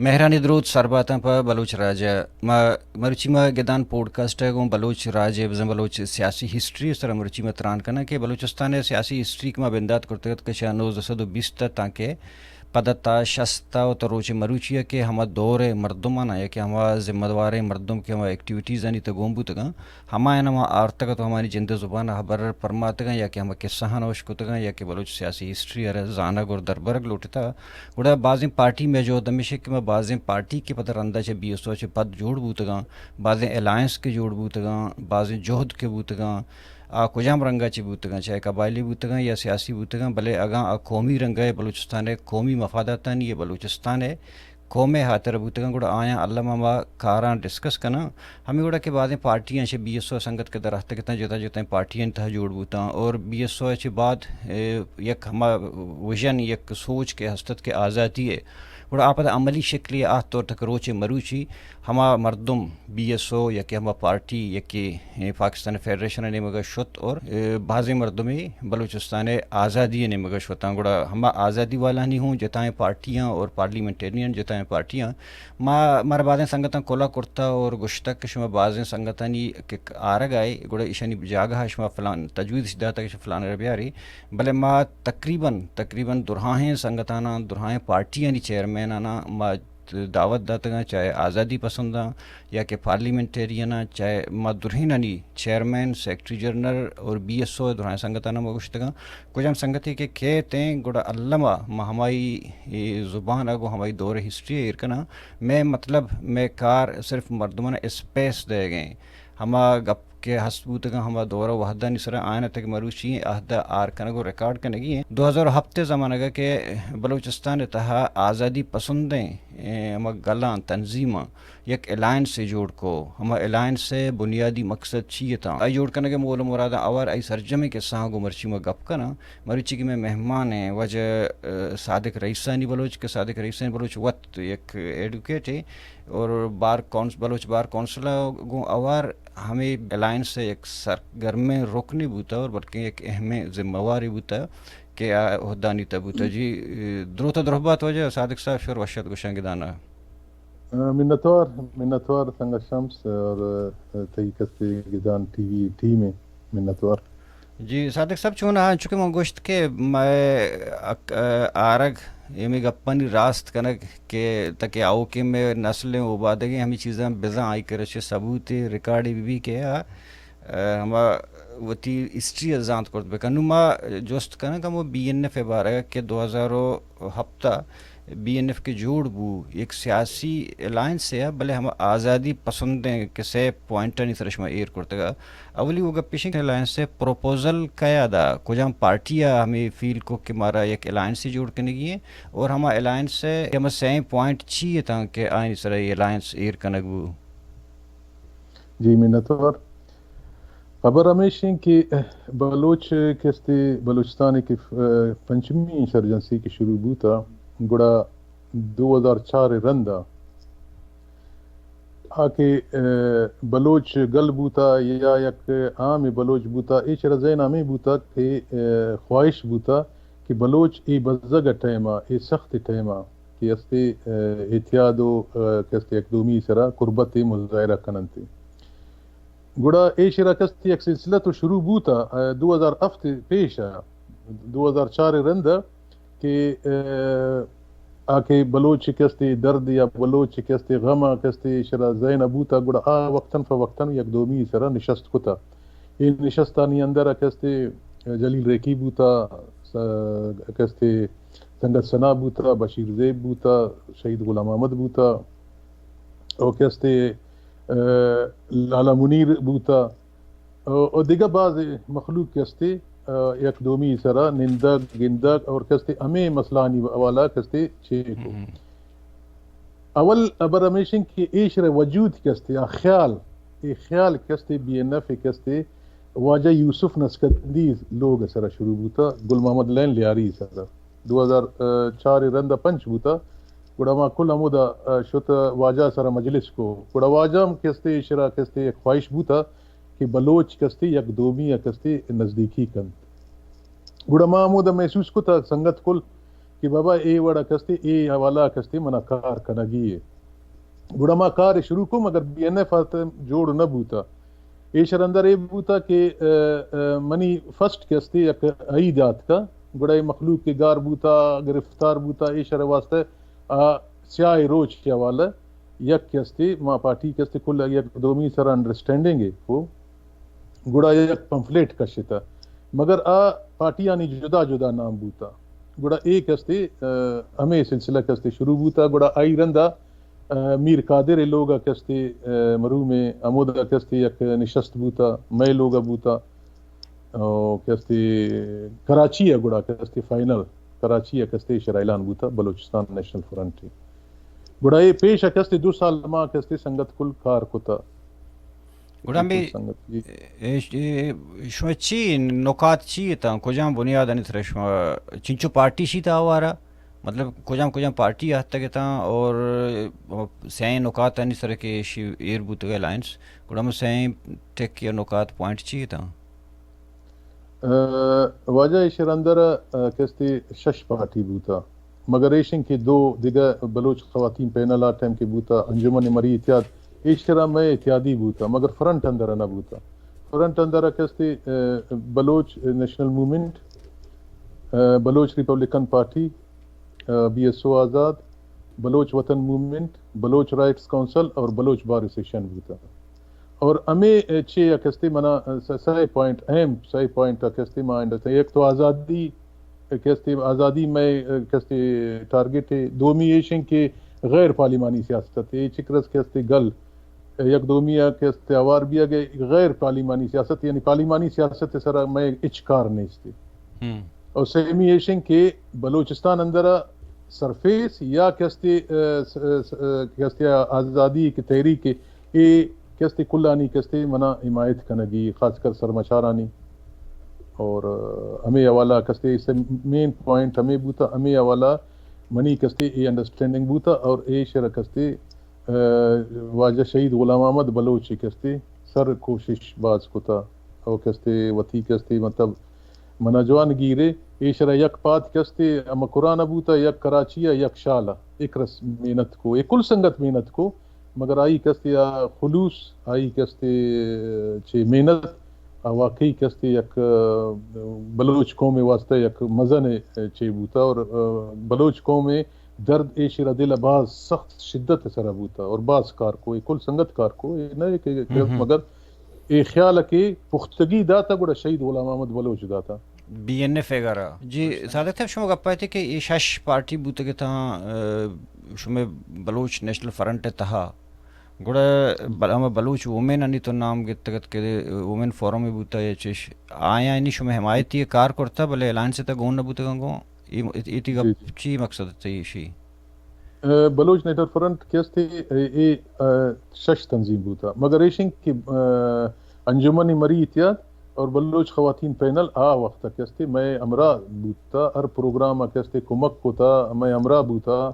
مہرانی دروت سرباتاں پہ بلوچ راج ءَ۔ ما مرچی ما گدان پوڈکاسٹ ءَ گوں بلوچ راج ءِ بزاں بلوچ سیاسی ہسٹری ءِ سرا مرچی ما تران کناں کہ بلوچستان ءِ سیاسی ہسٹری کہ ما بندات کرتگ ات کہ چہ نوزدہ سد و بیست ءَ تاں کہ پد ءَ تا شست ءَ و تا روچ مروچی ءَ کہ ہما دور ءِ مردماں یا کہ ہما ذمہ داریں مردم کہ ہما ایکٹیویٹیزانی تہ گون بوتگاں، ہمایاں ما آرتگ ات و ہمانی جند ءِ زبان ءَ ہبر پرماتگاں یا کہ ہما کسہاں اشکتگاں یا کہ بلوچ سیاسی ہسٹری ءَ را زانگ اور دربرگ لوٹتا۔ گڑا بازیں پارٹی مئے جہد ہمیش انت کہ ما بازیں پارٹی کہ پدا رندا چہ بی ایس او چہ پد جوڑ بوتگاں، بازیں الائنس کہ جوڑ بوتگاں، بازیں جہد کہ بوتگاں، آ کجام رنگا چہ بوتگاں، چاہے قبائلی بوتگاں یا سیاسی بوتگاں، بلے اگاں آ قومی رنگا ءَ بلوچستان ءِ قومی مفاداتانی ءَ بلوچستان ءِ قوم ءِ ہاترا بوتگاں، گڑا آیاں الم ءَ ما کاراں ڈسکس کناں۔ ہمے وڑا کہ بازیں پارٹیاں چہ بی ایس او ءَ سنگت کہ در آتکتاں، جتا جتائیں پارٹیانی تہا جوڑ بوتاں اور بی ایس او ءَ چہ بعد، اے، یک ہما وژن، یک سوچ کہ ہست ات کہ آزادی ءِ، گڑا آ پدا عملی شکلے آت اور تک روچ مروچی ہما مردم بی ایس او یا کہ ہما پارٹی یا کہ، اے، پاکستان فیڈریشن ءِ نیمگا شت اور، اے، بازیں مردمے بلوچستان ءِ آزادی ءِ نیمگا شتاں۔ گڑا ہما آزادی والانی ہوں جتائیں پارٹیاں اور پارلیمنٹیرین جتائیں پارٹیاں ما، مارا بازیں سنگتاں کلہ کرتہ اور گوشتگ کہ شما بازیں سنگتانی کہ آرگ آئے، گڑا ایشانی جاگہ ءَ شما فلان تجویز اش داتگ کہ فلان را بیاری، بلے ما تقریباً، تقریباً درہائیں سنگتاناں، درہائیں پارٹیانی چیئرمیناناں ما دعوت داتگاں، چاہے آزادی پسنداں یا کہ پارلیمنٹیریناں، چاہے ما درہینانی چیئرمین، سیکرٹری جنرل اور بی ایس او درہائیں سنگتاناں ما گوشتگاں۔ کجام سنگتے کہ کیت ایں، گڑا الما ما ہمائی اے زبان ءَ گوں ہمائی دور ءِ ہسٹری ءَ ایر کناں۔ مئے مطلب، مئے کار صرف مردماں اسپیس دئیگ ایں۔ ہما گپ کہ ہست بوتگاں ہما دور ءُ وہدانی سرا، آیاں تک مروچی ایں عہد ءَ آر کنگ ءُ ریکارڈ کنگی ایں۔ دو ہزار و ہپت ءِ زمانگ ءَ کہ بلوچستان ءِ تہا آزادی پسندیں، اے، ہما گلاں، تنظیماں یک الائنسے جوڑ کو۔ ہما الائنس ءِ بنیادی مقصد چی اتاں؟ آئی جوڑ کنگ ءِ مول ءُ مراداں ہوار آئی سرجمیں قصہاں گوں مرچی ما گپ کناں۔ مروچی کہ مئے مہمان ایں واجہ، اے، صادق رئیسانی بلوچ، کہ صادق رئیسانی بلوچ وت یک ایڈوکیٹے اور بار کونس-، بلوچ بار کونسل ءَ گوں ہوار ہمے الائنس ءِ یک سرگرمیں رکنے بوتہ اور بلکیں یک اہمیں ذمہ وارے بوتہ کہ آ عہدانی تہ بوتہ۔ جی، اے، دروت ءُ درہبات واجہ صادق صاحب، شر وش ات گوشاں گدان ءَ۔ منتوار، منتوار سنگت شمس اور تئی کستے گدان ٹی وی ٹیم ءِ منتوار۔ جی صادق صاحب، چون آ، چونکہ من گوشت کہ مئے اک-، آرگ ایمی گپانی راست کنگ کہ تاکہ آؤکیں مئے نسلیں اوبادگیں ہمے چیزاں بزاں آئی کرا چہ ثبوتے ریکارڈے بہ بی کہ آ، آ، ہما وتی ہسٹری ءَ زانت کرت بکن۔ نوں ما جست کناں کہ ہمو بی این ایف ءِ بارہ ءَ کہ دو ہزار و ہپت ءَ بی این ایف کہ جوڑ بو، یک سیاسی الائنسے ءَ، بلے ہما آزادی پسندیں کہ سے پوائنٹانی سر ءَ شما ایر کرتگ ءَ۔ اولی وہ گپ ایش کہ الائنس ءِ پروپوزل کئے ءَ دا، کجام پارٹی ءَ ہمے فیل کو کہ مارا یک الائنسے جوڑ کنگی ایں، اور ہما الائنس ءِ ہما سئیں پوائنٹ چی اتاں کہ آیانی سر ءَ اے الائنس ایر کنگ بو؟ جی، منتوار۔ خبر ہمیش ایں کہ بلوچ کہ استے بلوچستان کہ، آ، پنچمی انسرجنسی کہ شروع بوتا، گڑا دو ہزار چار ءِ رندا آ کہ، آ، بلوچ گل بوتا یا یک عام بلوچ بوتا، ایشرا ذہن ہمیں بوتا کہ، آ، خواہش بوتا کہ بلوچ اے بزگ ءِ ٹائم ءَ، اے سخت ٹائم ءَ کہ استے، آ، اعتیاد و، آ، کہ استے یک دومی سرا قربت مظاہرہ کننت۔ گڑا ایشرا کہ استے یک سلسلہ تو شروع بوتا، آ، دو ہزار ہفت پیش ءَ، دو ہزار چار ءِ رند ءَ کہ، آ، آ کہ بلوچ کہ استے درد یا بلوچ کہ استے غم ءَ کہ استے ایشرا ذہن ءَ بوتا، گڑا آ وقتاً فوقتاً یک دومی سرا نشست کتا۔ اے نشستانی اندر ءَ کہ استے جلیل ریکی بوتا، س-، کہ استے سنگت ثنا بوتا، بشیر زیب بوتا، شہید غلام محمد بوتا، او کہ استے، آ، لالا منیر بوتا، او، او دگہ باز مخلوق کہ استے، آ، یک دومی سرا نندگ، گندگ اور کہ استے ہمے مسئلہانی حوالہ کہ استے چے کو۔ اول ہبر ہمیش انت کہ ایشرا وجود کہ استے، آ خیال، اے خیال کہ استے بی این ایف کہ استے واجہ یوسف نسکندی لوگ سرا شروع بوتا، گل محمد لین لیاری سرا۔ دو ہزار چار رند پنچ بوتا، گڑا ما کل ہمودا، آ، شت واجہ سرا مجلس کو۔ گڑا واجہ ہم کہ استے ایشرا کہ استے یک خواہش بوتا کہ بلوچ کہ استے یک دومی کہ استے نزدیکی کنت۔ گڑا ما ہمودا محسوس کتا سنگت کل کہ بابا اے وڑا کستے، اے حوالہ کستے منا کار کنگی ہے۔ گڑا ما کار شروع کو، مگر بی این ایف آتا جوڑ نہ بوتا۔ ایشر اندر اے بوتا کہ، ا، ا، منی فرسٹ کستے یک عید آتکا، گڑا اے مخلوق کہ گار بوتا، گرفتار بوتا، ایشر واسطہ آ سیاہ روچ کے حوالہ یک کستے ما پارٹی کستے کل یک دومی سر انڈرسٹینڈنگ ہے کو۔ گڑا یک پمفلیٹ کشتہ، مگر آ پارٹیانی جدا جدا نام بوتا۔ گڑا اے کستے، ا، ہمے سلسلہ کستے شروع بوتا۔ گڑا آئی رندا، ا، میر قادر لوگا کستے، ا، مروم ہمودا کستے یک نشست بوتا، مئے لوگا بوتا۔ او کستے کراچی ء گڑا کستے فائنل کراچی ء کستے ایشرا اعلان بوتا بلوچستان نیشنل فرنٹ۔ گڑا اے پیش ء کستے دو سال ما کستے سنگت کل کار کتا۔ گڑا ہمے سنگت جی۔ اے، اے، شما چی نکات چی اتاں؟ کجام بنیاد آنی سر شما چنچو پارٹی شی تا آوارا؟ مطلب کجام کجام پارٹی آتگ اتاں اور سیاہیں نکات آنی سر کہ شی ایر بوتگ الائنس، گڑا ہمے سیاہیں ٹک یا نکات پوائنٹ چی اتاں؟ ا، واجہ ایشر اندر، ا، کستے شش پارٹی بوتا، مگر ایشن کہ دو دگہ بلوچ خواتین پینل آ ٹائم کہ بوتا، انجمن مری اتحاد، ایشرا مئے اتحادی بوتا، مگر فرنٹ اندر نہ بوتا۔ فرنٹ اندر کستے، ا، بلوچ نیشنل موومنٹ، ا، بلوچ ریپبلکن پارٹی، ا، بی ایس او آزاد، بلوچ وطن موومنٹ، بلوچ رائٹس کونسل اور بلوچ بار ایسوسیشن بوتا۔ اور ہمے، ا، چے یک ہستے منا، ا، س-، سئے پوائنٹ اہم، سئے پوائنٹ یک ہستے ما انڈسٹینڈ، یک تو آزادی، یک ہستے آزادی مئے، ا، یک ہستے ٹارگٹ ہے، دومی ایشن کہ غیر پارلیمانی سیاست ہے، چکرس کہ ہستے گل، ا، یک دومی یک ہستے آوار بیا گئے غیر پارلیمانی سیاست، یعنی پارلیمانی سیاست سرا مئے اچ کار نیستے۔ ہم۔ اور سیمی ایشن کہ بلوچستان اندر سرفیس یا کستے، ا، س-، س-، ا، کستے آزادی کہ تحریک اے کستے کلانی کستے منا حمایت کنگی، خاص کر سرمچارانی۔ اور، ا، ہمے حوالہ کستے سے مین پوائنٹ ہمے بوتا، ہمے حوالہ منی کستے اے انڈرسٹینڈنگ بوتا اور اے شر کستے، ا، واجہ شہید غلام محمد بلوچ کستے سر کوشش باز کتا۔ او کستے وتی کستے مطلب منا جوان گیرے، ایشرا یک پاد کستے مکران بوتا، یک کراچی ء، یک شال ء، اکرس محنت کو، اے کل سنگت محنت کو، مگر آئی کستے آ خلوص، آئی کستے چے محنت، آ واقعی کستے یک، ا، بلوچ قوم واسطہ یک مزن چے بوتا اور، ا، بلوچ قوم درد ایشرا دل باز سخت شدت سرا بوتا اور باز کار کو، اے کل سنگت کار کو، اے نہ کہ مگر اے خیال ء کہ پختگی داتا گڑا شہید غلام محمد بلوچ داتا۔ بی این ایف ء گارا۔ جی، صادق صاحب، شما گپ ء کہ اے شش پارٹی بوتگ اتاں، ا، شما بلوچ نیشنل فرنٹ ء تہا، گڑا بل-، ہما بلوچ وومن آنی تو نام گتگ ات کہ وومن فورم بوتا یا چش، آیانی شما حمایتی کار کرتا، بلے الائنس ء تہ گون نہ بوتگاں گوں؟ اے، اے، اے تی گپ جی، جی۔ چی مقصد ات ایشی؟ ا، بلوچ نیشنل فرنٹ کہ استے، اے، اے، ا، شش تنظیم بوتا، مگر ایشن کہ، ا، انجمن مری اتحاد اور بلوچ خواتین پینل آ وقت کہ استے مئے ہمراہ بوتا، ہر پروگرام کہ استے کمک کتا، مئے ہمراہ بوتا،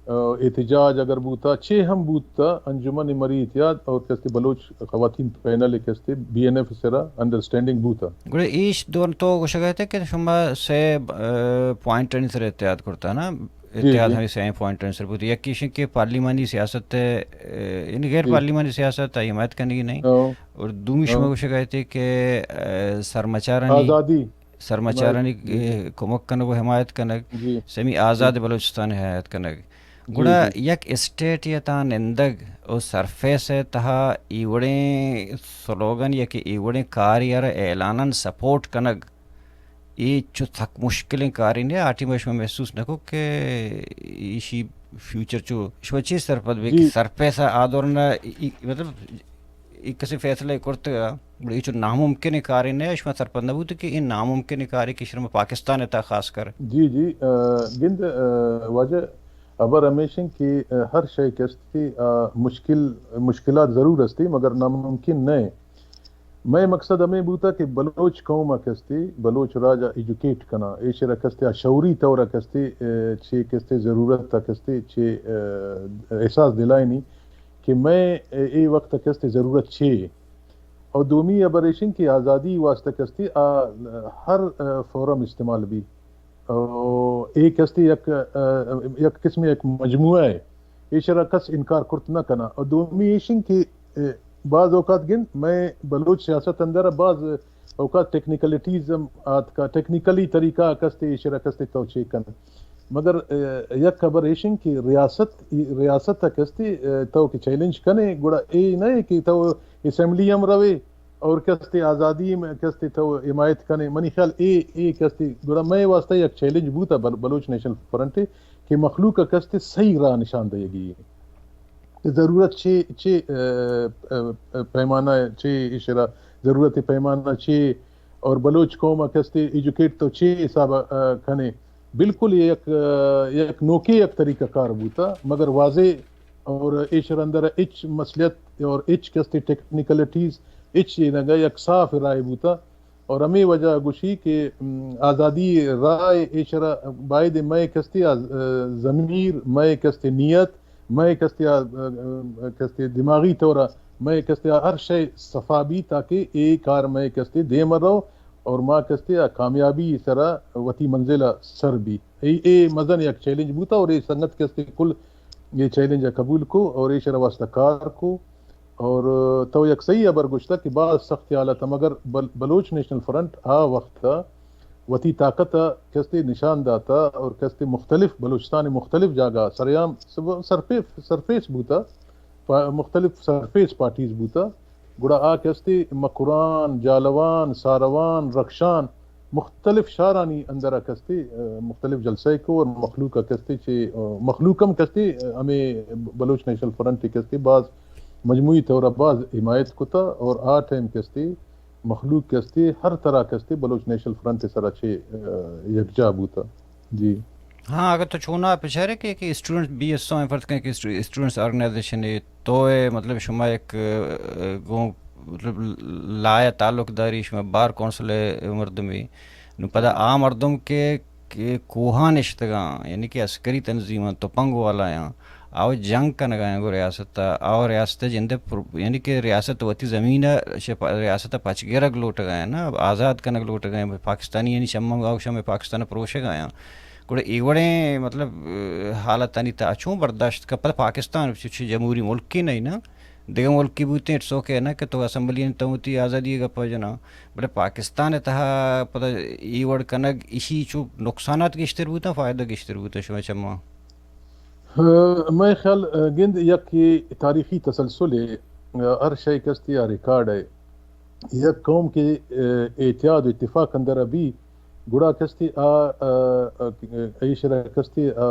ا، احتجاج اگر بوتا، چے ہم بوتا، انجمن مری اتحاد اور کہ استے بلوچ خواتین پینل کہ استے بی این ایف سرا انڈرسٹینڈنگ بوتا۔ گڑا ایش دور تو گوشگ ء کہ شما سے، ا، پوائنٹ سر اتحاد کرتا نا؟ جی، اتحاد جی۔ ہمے سئیں پوائنٹ آنی سر بوت۔ یکے ایش انت کہ پارلیمانی سیاست ء، یعنی غیر جی۔ پارلیمانی سیاست ء حمایت کنگی نہیں۔ ہاں۔ اور دومی شما ہاں۔ گوشگ ء کہ، ا، سرمچارانی، آزادی۔ سرمچارانی، جی۔ ا، کمک کنگ و حمایت کنگ۔ جی۔ سیمی آزاد جی۔ بلوچستان ء حمایت کنگ۔ جی، گڑا جی۔ یک اسٹیٹ ء تہا نندگ و سرفیس ء تہا ای وڑیں سلوگن یا کہ ای وڑیں کاری ء را اعلاناً سپورٹ کنگ، اے چو سک مشکلیں کارے نہ، آ ٹیم ء شما محسوس نہ کو کہ ایشی فیوچر چو شما چی سرپد بے کہ جی۔ سرپیس ء آ دور نہ ای-، ای-، مطلب ای کسی فیصلہ کرتگ ء، گڑا اے چو ناممکن کارے نہ، شما سرپد نہ بوت کہ اے ناممکن کارے کہ شما پاکستان ء تا خاص کر۔ جی، جی، ا، گند، ا، واجہ، ابر ہمیشن کہ، ا، ہر شے کہ استی، ا، مشکل، مشکلات ضرور استی، مگر ناممکن نہ۔ مئے مقصد ہمے بوتا کہ بلوچ قوم ء کستے، بلوچ راج ء ایجوکیٹ کناں، ایشرا کستے آ شعوری طور ء کستے، ا، چے کستے ضرورت ء کستے، چے، ا، احساس دلائینی کہ مئے اے وقت ء کستے ضرورت چے۔ اور دومی ابر ایشن کہ آزادی واسطہ کستے آ ہر، ا، فورم استعمال بی۔ او اے کستی یک، آ، یک قسم یک مجموعہ ہے۔ ایشرا کس انکار کرت نہ کنا۔ اور دومی ایشن کہ، اے، بعض اوقات گند میں بلوچ سیاست اندر بعض اوقات ٹیکنیکلٹیز ہم آتکا، ٹیکنیکلی طریقہ کستی ایشرا کستی تو چے کن۔ مگر، اے، یک خبر ایشن کہ ریاست، ریاست کستی، اے، تو کہ چیلنج کنے، گڑا اے نہ کہ تو اسمبلی ہم روے، اور کستے آزادی میں کستے تو حمایت کنے۔ منی خیال اے، اے کستے گڑا میں واسطہ یک چیلنج بوتا بل-، بلوچ نیشنل فرنٹ کہ مخلوق کستے صحیح راہ نشان دیگی۔ کہ ضرورت چے، چے، اے، اے، اے، پیمانہ چے اشرا، ضرورت پیمانہ چے، اور بلوچ قوم کستے ایجوکیٹ تو چے حساب، اے، کنے۔ بالکل یہ یک، اے، یک نوکے یک طریقہ کار بوتا، مگر واضح اور ایشر اندر ہچ مصلحت اور ہچ کستے ٹیکنیکلٹیز ہچ نگا، یک صاف رائے بوتا۔ اور ہمیں وجہ گوشی کہ، ام، آزادی رائے ایشر باید میں کستے آز-، ضمیر، میں کستے نیت، میں کستے آ-، کستے دماغی طور میں کستے ہر شے صفا بی تاکہ اے کار میں کستے دیم رو اور ما کستے آ کامیابی سرا وتی منزل سر بی۔ اے، اے مزن یک چیلنج بوتا اور اے سنگت کستے کل یہ چیلنج قبول کو اور ایشرا واسطہ کار کو۔ اور تو یک صحیح خبر گوشتا کہ بعض سخت حالت، مگر بل-، بلوچ نیشنل فرنٹ آ وقت وتی طاقت کستے نشان داتا اور کستے مختلف بلوچستان مختلف جاگہ سریام سب-، سرفیس، سرفیس بوتا، پا-، مختلف سرفیس پارٹیز بوتا، گڑا آ کستے مکران، جالوان، ساروان، رخشان، مختلف شہرانی اندر ء کستے، آ، مختلف جلسہ کو اور مخلوق ء کستے چے، آ، مخلوق ہم کستے، آ، ہمیں بلوچ نیشنل فرنٹ کستے باز مجموعی طور ء باز حمایت کتا اور آ ٹائم کستے مخلوق کستے ہر طرح کستے بلوچ نیشنل فرنٹ سرا چے، آ، یکجا بوتا۔ جی۔ ہاں، اگر تو چونا پچارے کہ، کہ اسٹوڈنٹس بی ایس او ہیں، فرض کریں کہ اسٹو-، اسٹوڈنٹس آرگنائزیشن ہے، تو اے مطلب شما یک، آ، گوں مطلب لایا تعلق داری، شما بار کونسل ء مردمے۔ نو پدا آ مردم کہ، کہ کوہاں نشتگاں، یعنی کہ عسکری تنظیماں، تپنگ والا آں، آو جنگ کنگا آں گو ریاست ء، آو ریاست ء جندے پر-، یعنی کہ ریاست وتی زمین ء شہ پا-، ریاست ء پچ گرگ لوٹگا آں نا، آزاد کنگ لوٹگا آں، پاکستانی یعنی چماں آو شہ پاکستان ء پروشگا آں۔ گڑا اے وڑیں مطلب، آ، حالتانی تہا چون برداشت کن؟ پدا پاکستان چ-، چ-، جمہوری ملکے نہ نا، دگہ ملکے بوتیں، اٹس اوکے نا کہ تو اسمبلی انت، تو وتی آزادی ء گپ ء جناں، بلے پاکستان ء تہا پدا اے وڑ کنگ، ایشی چو نقصانات گیشتر بوتاں، فائدہ گیشتر بوتاں شمئے چماں؟ ہاں، مئے خیال، آ، گند یک تاریخی تسلسل ء، آ، ہر شے کستی آ ریکارڈ ء۔ یک قوم کہ، آ، اعتیاد و اتفاق اندر بی، گڑا کستی آ، آ، آ، ایشرا کستی آ،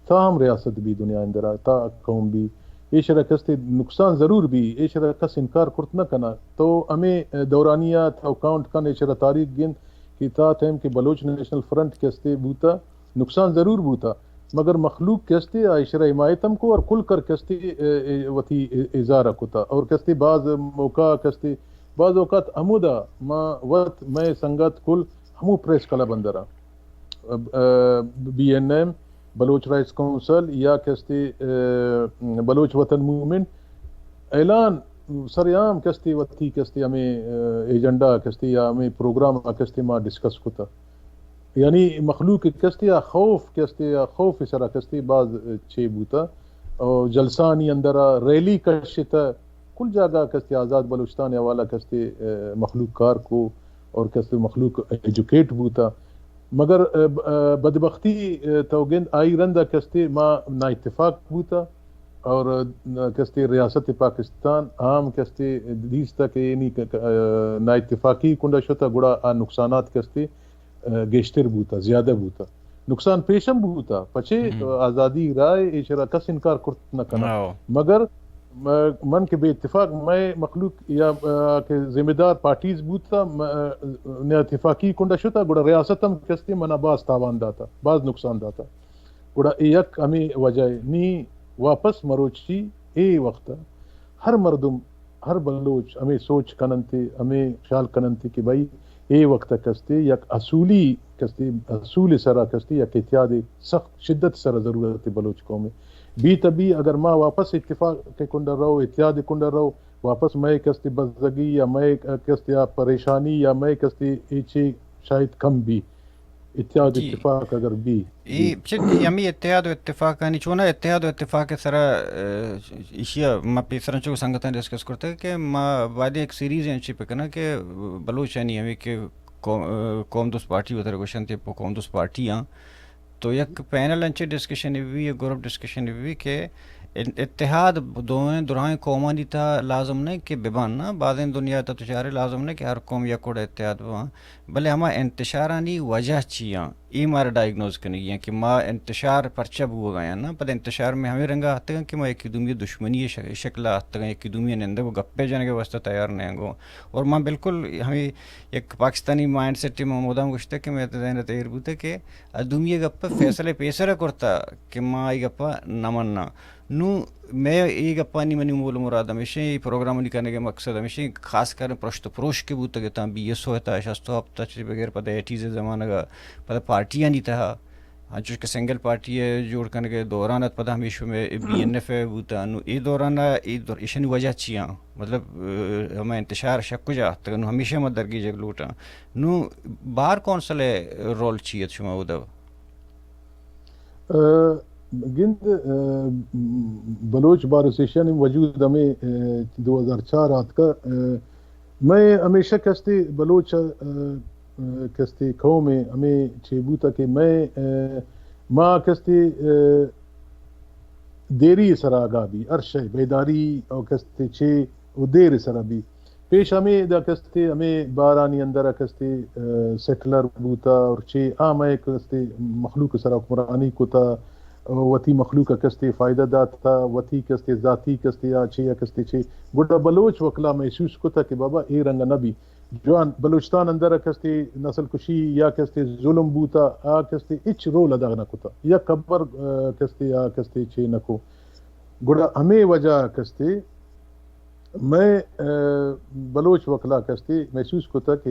تا ہم ریاست بی دنیا اندرا، تا قوم بی، ایشرا کستی نقصان ضرور بی، ایشرا کس انکار کرت نہ کنا۔ تو ہمیں دورانیہ تو کاؤنٹ کن، ایشرا تاریخ گند کہ تا ٹائم کہ بلوچ نیشنل فرنٹ کستی بوتا، نقصان ضرور بوتا، مگر مخلوق کستی آ ایشرا حمایت ہم کو اور کل کر کستی، اے، اے، وتی اظہار کتا اور کستی بعض موقع کستی بعض اوقات ہمودا ما وت مئے سنگت کل ہمو پریس کلب اندرا، ا، ا، B N M, Baloch rights council یا کستے، ا، بلوچ وطن موومنٹ اعلان سر عام کستے وتی کستے ہمیں، ا، ایجنڈا کستے یا ہمیں پروگرام کستے ما ڈسکس کتا۔ یعنی مخلوق کستے یا خوف کستے یا خوف سرا کستے باز چے بوتا۔ او جلسانی اندرا ریلی کشتا۔ کل جاگہ کستے آزاد بلوچستان حوالہ کستے، ا، مخلوق کار کو اور کستے مخلوق ایجوکیٹ بوتا۔ مگر، ا، ب-، ا، بدبختی، ا، تو گند آئی رندا کستے ما نااتفاق بوتا اور، ا، کستے ریاست پاکستان عام کستے دیستا کہ یعنی ک-، ک-، ا، نااتفاقی کنڈا شتا گڑا آ نقصانات کستے ا، گیشتر بوتا، زیادہ بوتا۔ نقصان پیش ہم بوتا، پچے آزادی رائے ایشرا کس انکار کرت نہ کنا۔ مگر م-، من کہ بے اتفاق مئے مخلوق یا، ا، کہ ذمہ دار پارٹیز بوتا، م-، ا، نہ اتفاقی کنڈا شتا، گڑا ریاست ہم کستے منا باز تاوان داتا، باز نقصان داتا۔ گڑا اے یک ہمیں وجہ ہے۔ نی واپس مروچی اے وقت ہر مردم، ہر بلوچ ہمیں سوچ کننتی، ہمیں خیال کننتی کہ بھئی اے وقت کستے یک اصولی کستے، اصول سرا کستے یک اتحاد سخت شدت سرا ضرورت ہے بلوچ قوم ہے۔ بی تبی اگر ما واپس اتفاق کے کنڈا رو، اتحاد کنڈا رو، واپس مئے کستے بزگی یا مئے کستے آ پریشانی یا مئے کستے ایچے شاید کم بی۔ اتحاد و اتفاق اگر بی۔ اے چہ ہمے اتحاد و اتفاقانی چونا اتحاد و اتفاق سرا، اه، ایشی ء ما پیسر انچو سنگتاں ڈسکس کرتگ کہ ما باید ایک سیریز انچی پکناں کہ بلوچانی ہمیں کہ قوم، اه، قوم دوست پارٹی وتر گوشنت، قوم دوست پارٹی آں۔ تو یک پینل انچیں ڈسکشن بی، یک گروپ ڈسکشن بی کہ ان-، اتحاد دوئیں دراہیں قومانی تہا لازم نہ کہ ببن، نہ بازیں دنیا تہا تو چارے لازم نہ کہ ہر قوم یک وڑ اتحاد ببن، بلے ہما انتشارانی وجہ چی آں، اے مارا ڈائگنوز کنگی آں کہ ما انتشار پرچہ بوگا آں، نہ پدا انتشار میں ہمیں رنگا ہتگاں کہ ما یکی دومی دشمنی شکلا ہتگاں، یکی دومی نندگ و گپے جنگ واسطہ تیار نہ گو۔ اور ما بالکل ہمیں یک پاکستانی مائنڈ سیٹ ما مدام گوشتہ کہ میں ذہن تیر بوتہ کہ ء دومی ء گپ ء فیصلہ پیسر ء کرتہ کہ ما اے گپ ء نہ مناں۔ نوں مئے اے گپانی منی مول ء مراد ہمیش ایں، اے پروگرامانی کنگ ء مقصد ہمیش ایں، خاص کر پرشت ء پروش کہ بوتگ اتاں بی ایس او ء تہا شست ء ہپت ء چہ بغیر پدا ایٹیز ء زمانگ ء پدا پارٹیانی تہا انچوش کہ سنگل پارٹی ء جوڑ کنگ ء دوران ات، پدا ہمیش مئے بی این ایف ء بوتہ۔ نوں اے دوران ء اے دور-، ایشانی وجہ چی آں؟ مطلب، ء، ہما انتشار شک کجا اتگ؟ نوں ہمیشہ ما درگیجگ لوٹاں۔ نوں بار کونسل ء رول چی ات شما اودا؟ ء، گند، ء، بلوچ بار ایسوسیئیشن وجود ہمیں، ء، دو ہزار چار آتکا، ء، میں ہمیشہ کستے بلوچ، ء، ء، کستے قوم ہمیں چے بوتا کہ میں، ء، ما کستے، ء، دیری سرا آگاہ بی، ہر شے بیداری او کستے چے او دیر سرا بی۔ پیش ہمے ادا کستے، ہمے بارانی اندر کستے، ء، سیٹلر بوتا اور چے آ مئے کستے مخلوق سرا حکمرانی کتا، وتی مخلوق کستے فائدہ داتا، وتی کستے ذاتی کستے آ چے یا کستے چے۔ گڈا بلوچ وکلا محسوس کتا کہ بابا اے رنگ نہ بی۔ جوان بلوچستان اندر کستے نسل کشی یا کستے ظلم بوتا، آ کستے ہچ رول ادا نہ کتا۔ یک خبر، ء، کستے آ کستے چے نہ کو۔ گڑا ہمے وجہ کستے مئے، ء، بلوچ وکلا کستے محسوس کتا کہ،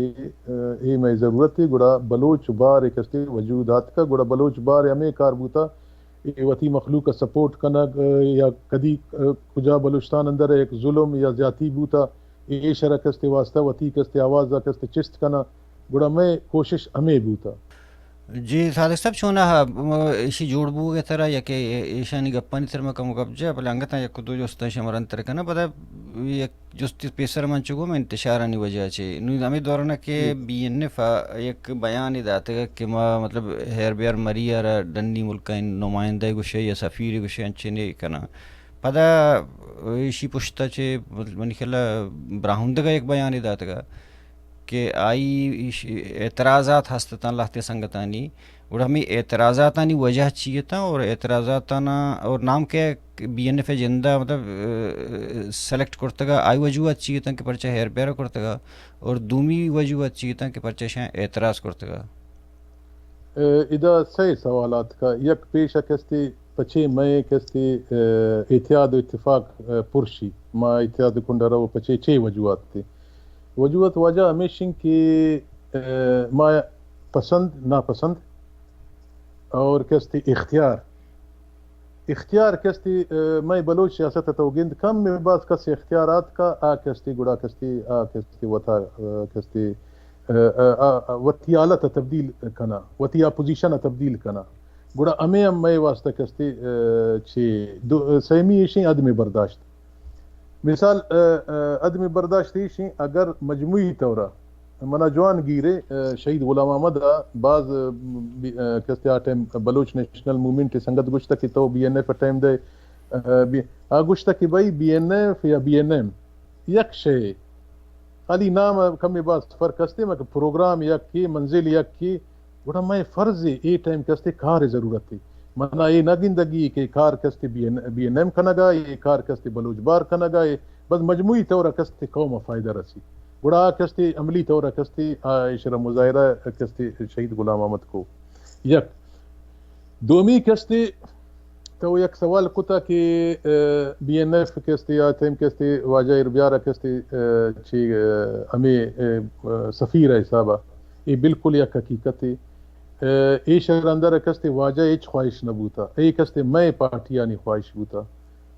ء، اے مئے ضرورت ہے، گڑا بلوچ بار کستے وجود آتکا، گڑا بلوچ بار ہمے کار بوتا، اے وتی مخلوق سپورٹ کنگ، ء، یا کدی، ء، کجا بلوچستان اندر یک ظلم یا زیاتی بوتا، اے شرا کستے واسطہ وتی کستے آواز کستے چست کنا، گڑا مئے کوشش ہمے بوتا۔ جی صادق صاحب، چون ء ایشی جوڑ بوگ ء سرا یا کہ ایشانی گپانی سر ما کم گپ جا، بلے انگت یک دو جست ایشی مرن تر کناں، پدا یک جست پیسر من چو گوں انتشارانی وجہ چے۔ نوں ہمے دوران کہ بی این ایف ء یک بیانے داتگ کہ ما مطلب ہیر بیار مری ء را ڈنی ملکانی نمائندہ گوشے یا سفیر گوشے انچنے کناں۔ پدا ایشی پشت ء چے منی خیال ء براہندگ ء یک بیانے داتگ کہ آئی ایش-، اعتراضات ہست اتاں لہتے سنگتانی، گڑا ہمے اعتراضاتانی وجہ چی اتاں اور اعتراضاتانا اور نام کہ بی این ایف ء جندا مطلب، ء، سلیکٹ کرتگا، آئی وجوہات چی اتاں کہ پرچہ ہیر بیرہ کرتگا اور دومی وجوہات چی اتاں کہ پرچہ شاں اعتراض کرتگا؟ ء، ادا سئے سوال آتکا، یک پیش ء کستے پچے مئے کستے، ء، اتحاد و اتفاق، ء، پرشی، ما اتحاد کنڈا رو پچے چے وجوہات تے؟ وجوہات واجہ ہمیش انت کہ، ء، ما پسند ناپسند اور کستے اختیار، اختیار کستے، ء، مئے بلوچ سیاست ء تو گند کم میں باز کس اختیار آتکا، آ کستے گڑا کستے، آ کستے وتا، ء، کستے، ء، ء، ء، وتی حالت ء تبدیل کنا، وتی اپوزیشن ء تبدیل کنا۔ گڑا ہمے ہم مئے واسطہ کستے، ء، چے دو، سیمی ایشیں عدم برداشت۔ مثال، ء، ء، عدم برداشت ایشیں اگر مجموعی طور ء منا جوان گیرے، ء، شہید غلام احمد ء باز، ء، بی-، ء، کستے آ ٹائم بلوچ نیشنل موومنٹ ء سنگت گوشتہ کہ تو بی این ایف ء ٹائم دے، ء، بی-، آ گوشتہ کہ بھائی بی این ایف یا بی این ایم یک شے، خالی نام ء کمے باز فرق استے، مگر پروگرام یک کی، منزل یک کی، گڑا مئے فرض اے، اے ٹائم کستے کار ء ضرورت ہے۔ منا اے نہ گندگی کہ کار کستے B N, B N M کنگا، اے کار کستے بلوچ بار کنگا، اے بس مجموعی طور ء کستے قوم ء فائدہ رسی۔ گڑا آ کستے عملی طور ء کستے آ ایشرا مظاہرہ کستے شہید غلام احمد کو۔ یک۔ دومی کستے تو یک سوال کتا کہ، ء، بی این ایف کستے یا تیم کستے واجہ اربیار کستے، ء، چی، ء، ہمیں، ء، ء، سفیر ء حسابا۔ اے بالکل یک حقیقت ہے۔ ء، اے شہر اندر کستے واجہ ہچ خواہش نہ بوتا۔ اے کستے مئے پارٹیانی خواہش بوتا۔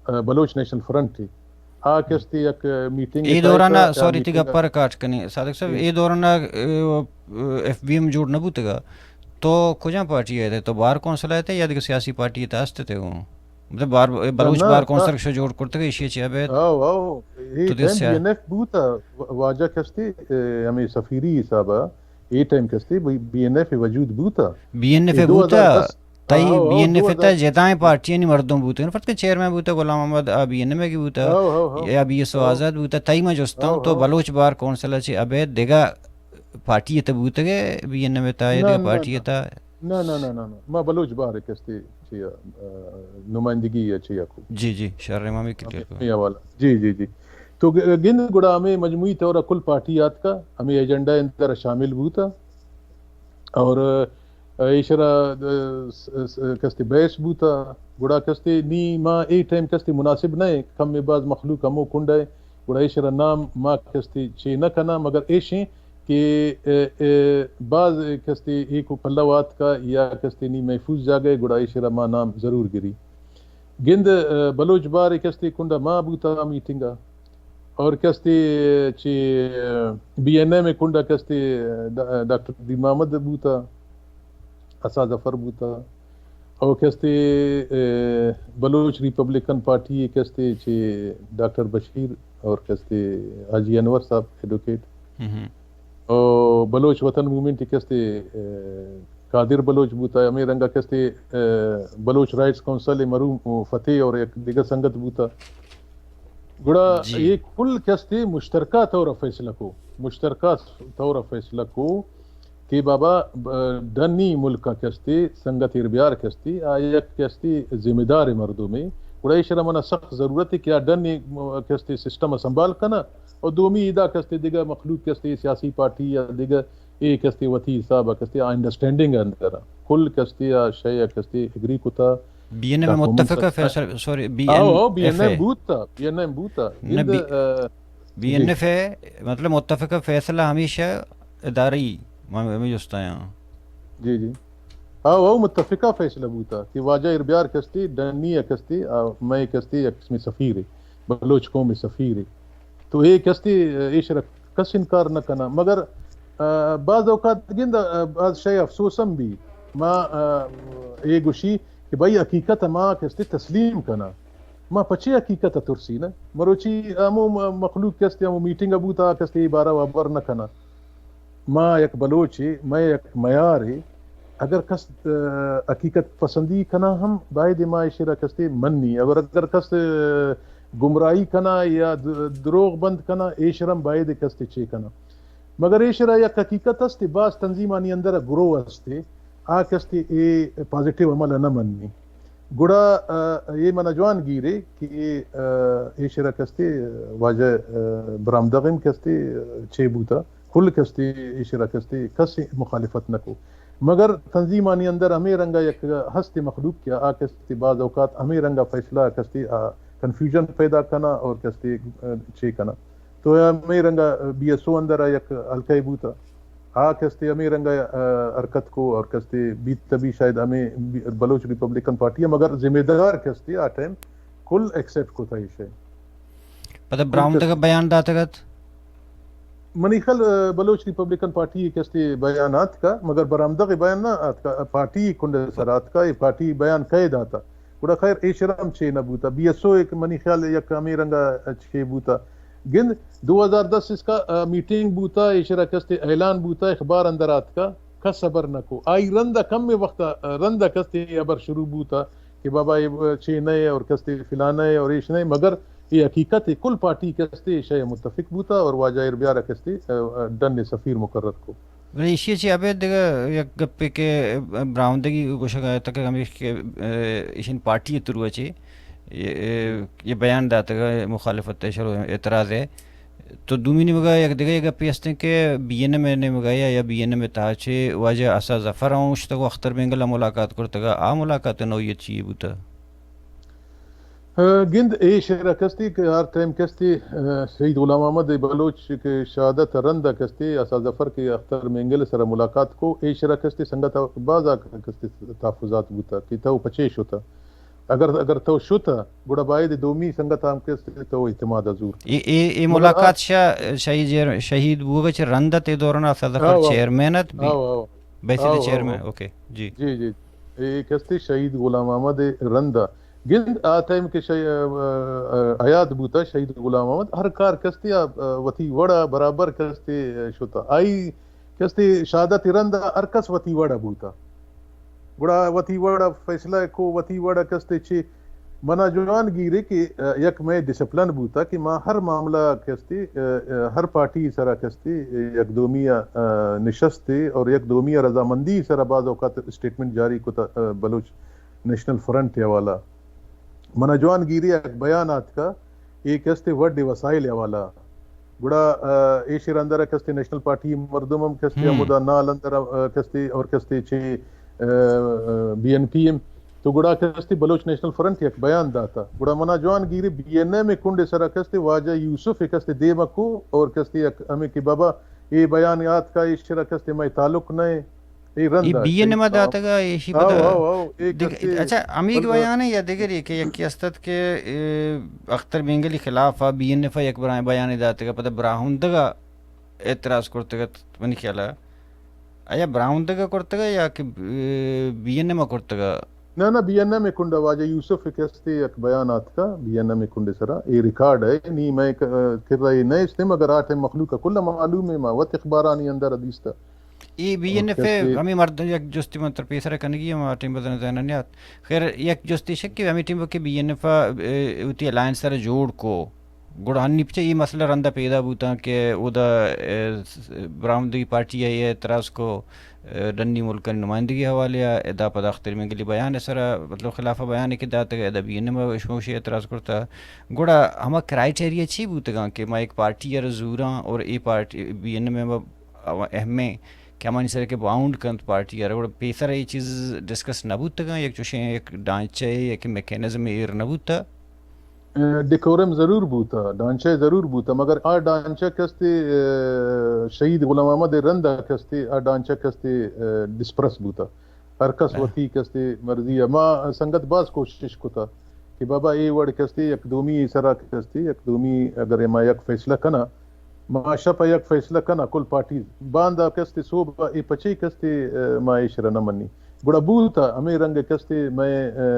ء، بلوچ نیشنل فرنٹ ہے۔ آ کستے یک میٹنگ اے دوران، سوری، تئی گپ ء کاٹ کنیں صادق صاحب، اے دوران، ء، ایف بی ایم جوڑ نہ بوتگا۔ تو کجام پارٹی ءَ ئے؟ تو بار کونسل ءَ ئے یا دگہ سیاسی پارٹی ءَ ہست ئے گوں؟ مطلب بار، نہ، بلوچ نہ، بار کونسل ءَ شو جوڑ کرتگ، ایشی ءَ چہ ابید؟ آؤ، آؤ، اے تو دگہ ٹائم سیا-، بی این ایف بوتا، و-، واجہ کستے، اے، ہمیں سفیری حساب ءَ، اے ٹائم کستے بی-، بی این ایف وجود بوتا۔ بی این ایف اے بوتا؟ دو ہزار دس، تئی آؤ، آؤ، بی این ایف ءِ تہ ءَ جدائیں پارٹیانی مردم بوتگ، فرض کن چیئرمین بوتا غلام محمد، آ بی این ایم ءِ بوتا، آؤ، آؤ، آؤ۔ یا بی ایس او آؤ۔ آزاد بوتا، تئی من جستاں، آؤ، تو آؤ۔ بلوچ بار کونسل ءَ چہ ابید دگہ پارٹی ءِ تہ ءَ بوتگ ئے، بی این ایم ءِ تہ ءَ یا نہ، دگہ نہ، پارٹی ءِ نہ۔ تہ ءَ؟ نہ، نہ، نہ، نہ، نہ۔ ما بلوچ بار کستے چیا، آ، نمائندگی یا چیا کو۔ جی، جی، شر امامی کلیئر کو۔ ہمیں حوالہ۔ جی، جی، جی۔ تو گ-، گند گڑا ہمیں مجموعی طور ءَ کل پارٹی آتکا، ہمیں ایجنڈا اندر شامل بوتا۔ اور، آ، ایشرا، آ، س-، س-، کستے بحث بوتا، گڑا کستے نی ما اے ٹائم کستے مناسب نہ ایں، کم باز مخلوق ہمو کنڈ ءَ، گڑا ایشرا نام ما کستے چے نہ کناں، مگر ایشیں کہ، اے، اے، باز کستے ایکو پلو آتکا یا کستے نی محفوظ جاگہ ءَ، گڑا ایشرا ما نام ضرور گری۔ گند، اے، بلوچ بار کستے کنڈا ما بوتا میٹنگ ءَ۔ اور کستے چہ بی این ایم ءِ کنڈا کستے ڈا-، ڈاکٹر دین محمد بوتا، اسا ظفر بوتا، اور کستے، اے، بلوچ ریپبلکن پارٹی کستے چہ ڈاکٹر بشیر اور کستے حاجی انور صاحب ایڈوکیٹ، ہم۔ اور بلوچ وطن موومنٹ کستے، اے، قادر بلوچ بوتا، ہمیں رنگا کستے، اے، بلوچ رائٹس کونسل مرحوم فتح اور یک دگہ سنگت بوتا۔ گڑا جی۔ اے کل کستے مشترکہ طور ءَ فیصلہ کو، مشترکہ طور ءَ فیصلہ کو کہ بابا، ب-، ڈنی ملک ءَ کستے سنگت ایر بیار کستے، آ یک کستے ذمہ دار مردمے۔ گڑا ایشرا منا سخت ضرورت ہے کہ آ ڈنی م-، کستے سسٹم ءَ سنبھال کنا، اور دومی ادا کستے دگہ مخلوق کستے سیاسی پارٹی یا دگہ اے کستے وتی حساب ءَ کستے آ انڈرسٹینڈنگ اندر ءَ۔ کل کستے آ شے ءَ کستے اگری کتا۔ بی این ایم ءِ متفقہ فیصلہ، sorry, B N F A. آؤ، آؤ، بی این ایم بوتا، بی این ایم بوتا۔ نہ، گند، بی-، آ، بی این ایف اے، مطلب متفقہ فیصلہ ہمیشہ اداری، ما ہمیں جستایاں۔ جی، جی۔ آؤ، آؤ، متفقہ فیصلہ بوتا کہ واجہ اربیار کستے، ڈنی ءَ کستے، آ، مئے کستے یک قسم سفیر ہے، بلوچ قوم سفیر ہے۔ تو اے کستے، اے شرک کس انکار نہ کناں، مگر، آ، بعض اوقات گند، آ، بعض شے افسوس ہم بی۔ ما، آ، اے گوشی کہ بھئی حقیقت ما کستے تسلیم کناں۔ ما پچے حقیقت ترسی نہ؟ مروچی ہمو م-، مخلوق کستے ہمو میٹنگ بوتا کستے بارہ ہبر نہ کناں۔ ما یک بلوچے، مئے یک میارے، اگر کس، آ، حقیقت پسندی کناں ہم باید ما ایشرا کستے منی۔ اور اگر کس، آ، گمراہی کناں یا د-، دروغ بند کناں، ایشرا ہم باید کستے چے کناں۔ مگر ایشرا یک حقیقت است، باز تنظیمانی اندر گروہ است، آ کستے اے پازیٹیو عمل نہ منی۔ گڑا، آ، اے منا جوان گیرے کہ، آ، ایشرا کستے واجہ، آ، برامدغ ہم کستے چے بوتا، کل کستے ایشرا کستے کس مخالفت نہ کو۔ مگر تنظیمانی اندر ہمے رنگا یک ہست مخلوق کہ آ کستے بعض اوقات ہمے رنگا فیصلہ کستے، آ، کنفیوژن پیدا کنا اور کستے، آ، چے کنا۔ تو ہمے رنگا بی ایس او اندر یک حلقہ بوتا۔ آ کستے ہمے رنگا، آ، حرکت کو اور کستے بیت تبی شاید ہمے بی-، بلوچ ریپبلکن پارٹی ہے، مگر ذمہ دار کستے آ ٹائم کل ایکسپٹ کو تھا یہ شے۔ پدا کل برامدگ کس- بیان داتگ ات؟ منی خیال، آ، بلوچ ریپبلکن پارٹی کستے بیان آتکا، مگر برامدگ بیان نہ آتکا، پارٹی کنڈ سر آتکا، یہ پارٹی بیان کئے داتا۔ گڑا خیر، اے شرم چے نہ بوتا۔ بی ایس او ایک منی خیال یک ہمے رنگا چے بوتا۔ گند دو ہزار دس اس کا، آ، میٹنگ بوتا، ایشرا کستے اعلان بوتا، اخبار اندر آتکا، کس خبر نہ کو۔ آئی رندا کم وقت، آ، رندا کستے خبر شروع بوتا کہ بابا اے چے نئے اور کستے فلانا ہے اور ایش نئے، مگر اے حقیقت ہے، کل پارٹی کستے شے متفق بوتا اور واجہ اربیارا کستے، آ، آ، ڈن سفیر مقرر کو۔ بلے ایشی ءَ چہ ابید دگہ یک گپے کہ براہمدگی گوشگ ءَ اتکگ ہمیش کہ، اے، ایشانی پارٹی ءِ تھرو ءَ چہ اے، اے، یہ بیان داتگ ءَ مخالفت ءِ شروع اعتراض ءِ۔ تو دومی نیمگ ءَ یک دگہ گپے ہستیں کہ بی این ایم ءِ نیمگ ءَ یا، یا بی این ایم ءِ تہا چہ واجہ اسا ظفر ہم اوشتگ ءُ اختر مینگل ءَ ملاقات کرتگ ءَ، آ ملاقات ءِ نوعیت چی بوتگ؟ گند اے شعر ءَ کستی کہ ہر ٹائم کستی، آ، شہید غلام محمد بلوچ کہ شہادت ءَ رند ءَ کستی، اسا ظفر کہ اختر مینگل ءِ سرا ملاقات کو، اے شعر ءَ کستی سنگت ءَ باز آ کستی تحفظات بوتا کہ تو پچے شتا۔ اگر، اگر تو شتا، گڑا باید دومی سنگت ءَ ہم کستی تو اعتماد ءَ زور۔ اے، اے، اے مگر ملاقات آ شا-، شہید جیر-، شہید بوگ ءَ چہ رند ءَ تے دوران ءَ اسا ظفر آو، آو۔ چیئرمین ات بی؟ آو، آو۔ بحیثیت آو، آو، چیئرمین، آو۔ اوکے، جی۔ جی، جی۔ اے کستے شہید غلام محمد رندا۔ گند آ ٹائم کہ شہی-، ا، ا، ا، حیات بوتا شہید غلام محمد، ہر کار کستے آ، ا، وتی وڑا برابر کستے شتا۔ آئی کستے شہادت رندا ہر کس وتی وڑا بوتا۔ گڑا وتی وڑا فیصلہ کو، وتی وڑا کستے چے منا جوان گیرے کہ، ا، یک مئے ڈسپلن بوتا کہ ما ہر معاملہ کستے، ا، ا، ہر پارٹی سرا کستے یک دومی ء، ا، نشستے اور یک دومی ء رضامندی سرا بعض اوقات اسٹیٹمنٹ جاری کتا، ا، بلوچ نیشنل فرنٹ ء حوالہ۔ منا جوان گیری یک بیان آتکا، اے کستے وڈ وسائل ء حوالہ۔ گڑا، ا، ایشر اندر کستے نیشنل پارٹی مردم ہم کستے ہم۔ ہمودا نال اندر، ا، کستے اور کستے چے، ا، ا، بی این پی ایم۔ تو گڑا کستے بلوچ نیشنل فرنٹ یک بیان داتا۔ گڑا منا جوان گیری بی این ایم کنڈے سرا کستے واجہ یوسف کستے دیما کو اور کستے یک ہمیں کہ بابا اے بیان یات کا ایشرا کستے مئے تعلق نہ اے۔ اے رند اے بی این ایم ء داتگ ء ایشی پدا۔ اچھا، ہمے بیان ء یا دگرے کہ یکے است ات کہ، اے، اختر مینگل ء خلاف ء بی این ایف ء یک برائیں بیان ء داتگ ء پدا براہندگ ء اعتراض کرتگ ات منی خیال ء۔ آیا براہندگ ء کرتگ ء یا کہ، اے، بی این ایم ء کرتگ ء؟ نہ، نہ، بی این ایم ء کنڈ ء واجہ یوسف ء کستے یک بیان آتکا بی این ایم ء کنڈ ء سرا۔ اے ریکارڈ ء نی مئے ک-، کر ء اے نہ استیں مگر آ ٹائم مخلوق ء کل ء معلوم ء ما وت اخبارانی اندر ء دیستہ۔ اے بی این ایف ء ہمے مرد یک جستی من تر پیسر ء کنگی ہم آ ٹیم بزن ذہن ء نیات۔ خیر، یک جستی شک کہ ہمے ٹیم کہ بی این ایف ء، اے، وتی الائنس سر جوڑ کو، گڑا ہنی پچہ اے مسئلہ رندا پیدا بوتاں کہ اودا، اے، س-، براہمدگی پارٹی ء اعتراض کو، اے، ڈنی ملکانی نمائندگی حوالے ء ادا پدا اختر مینگلی بیان ء سرا، مطلب خلاف بیان کہ داتگ ادا بی این ایم ء شموشی اعتراض کرتا۔ گڑا ہما کرائٹیریا چی بوتگاں کہ ما ایک پارٹی ء زوراں اور اے پارٹی بی این ایم ء اہمیں کہ ہمانی سر کہ باؤنڈ کنت پارٹی ء، گڑا پیسر اے چیز ڈسکس نہ بوتگاں، یک چوشیں یک ڈانچہ ء یک میکانزم ایر نہ بوتا؟ ڈیکورم ضرور بوتا، ڈانچہ ضرور بوتا، مگر آ ڈانچہ کستے، اے، شہید غلام محمد رند کستے، آ ڈانچہ کستے، اے، ڈسپرس بوتا۔ ہر کس وتی کستے مرضی ء۔ ما سنگت باز کوشش کتا کہ بابا اے وڑ کستے یک دومی سرا کستے یک دومی اگر ما یک فیصلہ کنا، ما شپ ء یک فیصلہ کنا کل پارٹیز، باندا کستے صوب ء اے پچے کستے، اے، ما ایشرا نہ منی۔ گڑا بوتا ہمے رنگ کستے مئے، اے،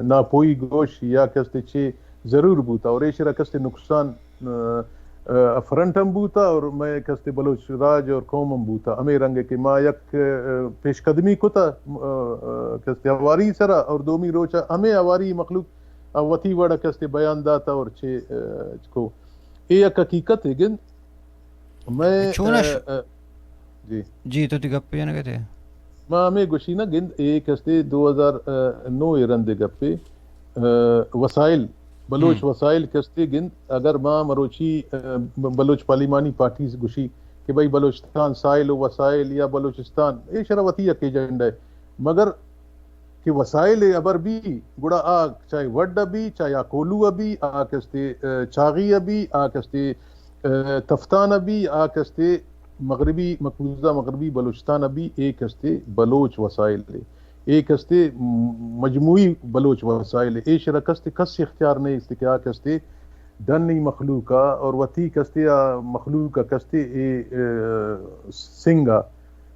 ناپوئی گوش یا کستے چے ضرور بوتا اور ایشرا کستے نقصان، اے، اے، افرنٹ ہم بوتا اور مئے کستے بلوچ راج اور قوم ہم بوتا۔ ہمے رنگ کہ ما یک، اے، پیش قدمی کتا، اے، اے، کستے ہواری سرا اور دومی روچا ہمے ہواری مخلوق وتی وڑ کستے بیان داتا اور چے، اے، کو۔ اے یک حقیقت ہے گند۔ مئے، چونش؟ اے، اے، جی۔ جی، تو تی گپ پہ نگتے۔ ما ہمیں گوشی نہ گند، اے کستے دو ہزار نو ء رند گپے، اے، وسائل، بلوچ ہم۔ وسائل کستے گند، اگر ما مروچی، اے، ب-، بلوچ پارلیمانی پارٹیز گوشی کہ بھئی بلوچستان سائل و وسائل یا بلوچستان، اے شرا وتی یک ایجنڈا ہے۔ مگر کہ وسائل ء ہبر بی، گڑا آ چاہے وڈ ء بی، چاہے آ کوہلو ء بی، آ کستے، اے، چاغی ء بی، آ کستے، اے، تفتان ء بی، آ کستے مغربی، مقبوضہ مغربی بلوچستان ء بی، اے کستے بلوچ وسائل ء، اے کستے مجموعی بلوچ وسائل ء، اے شرا کستے کس اختیار نہیں است کہ آ کستے ڈنی مخلوق ء اور وتی کستے آ مخلوق ء کستے اے، اے، سنگ ء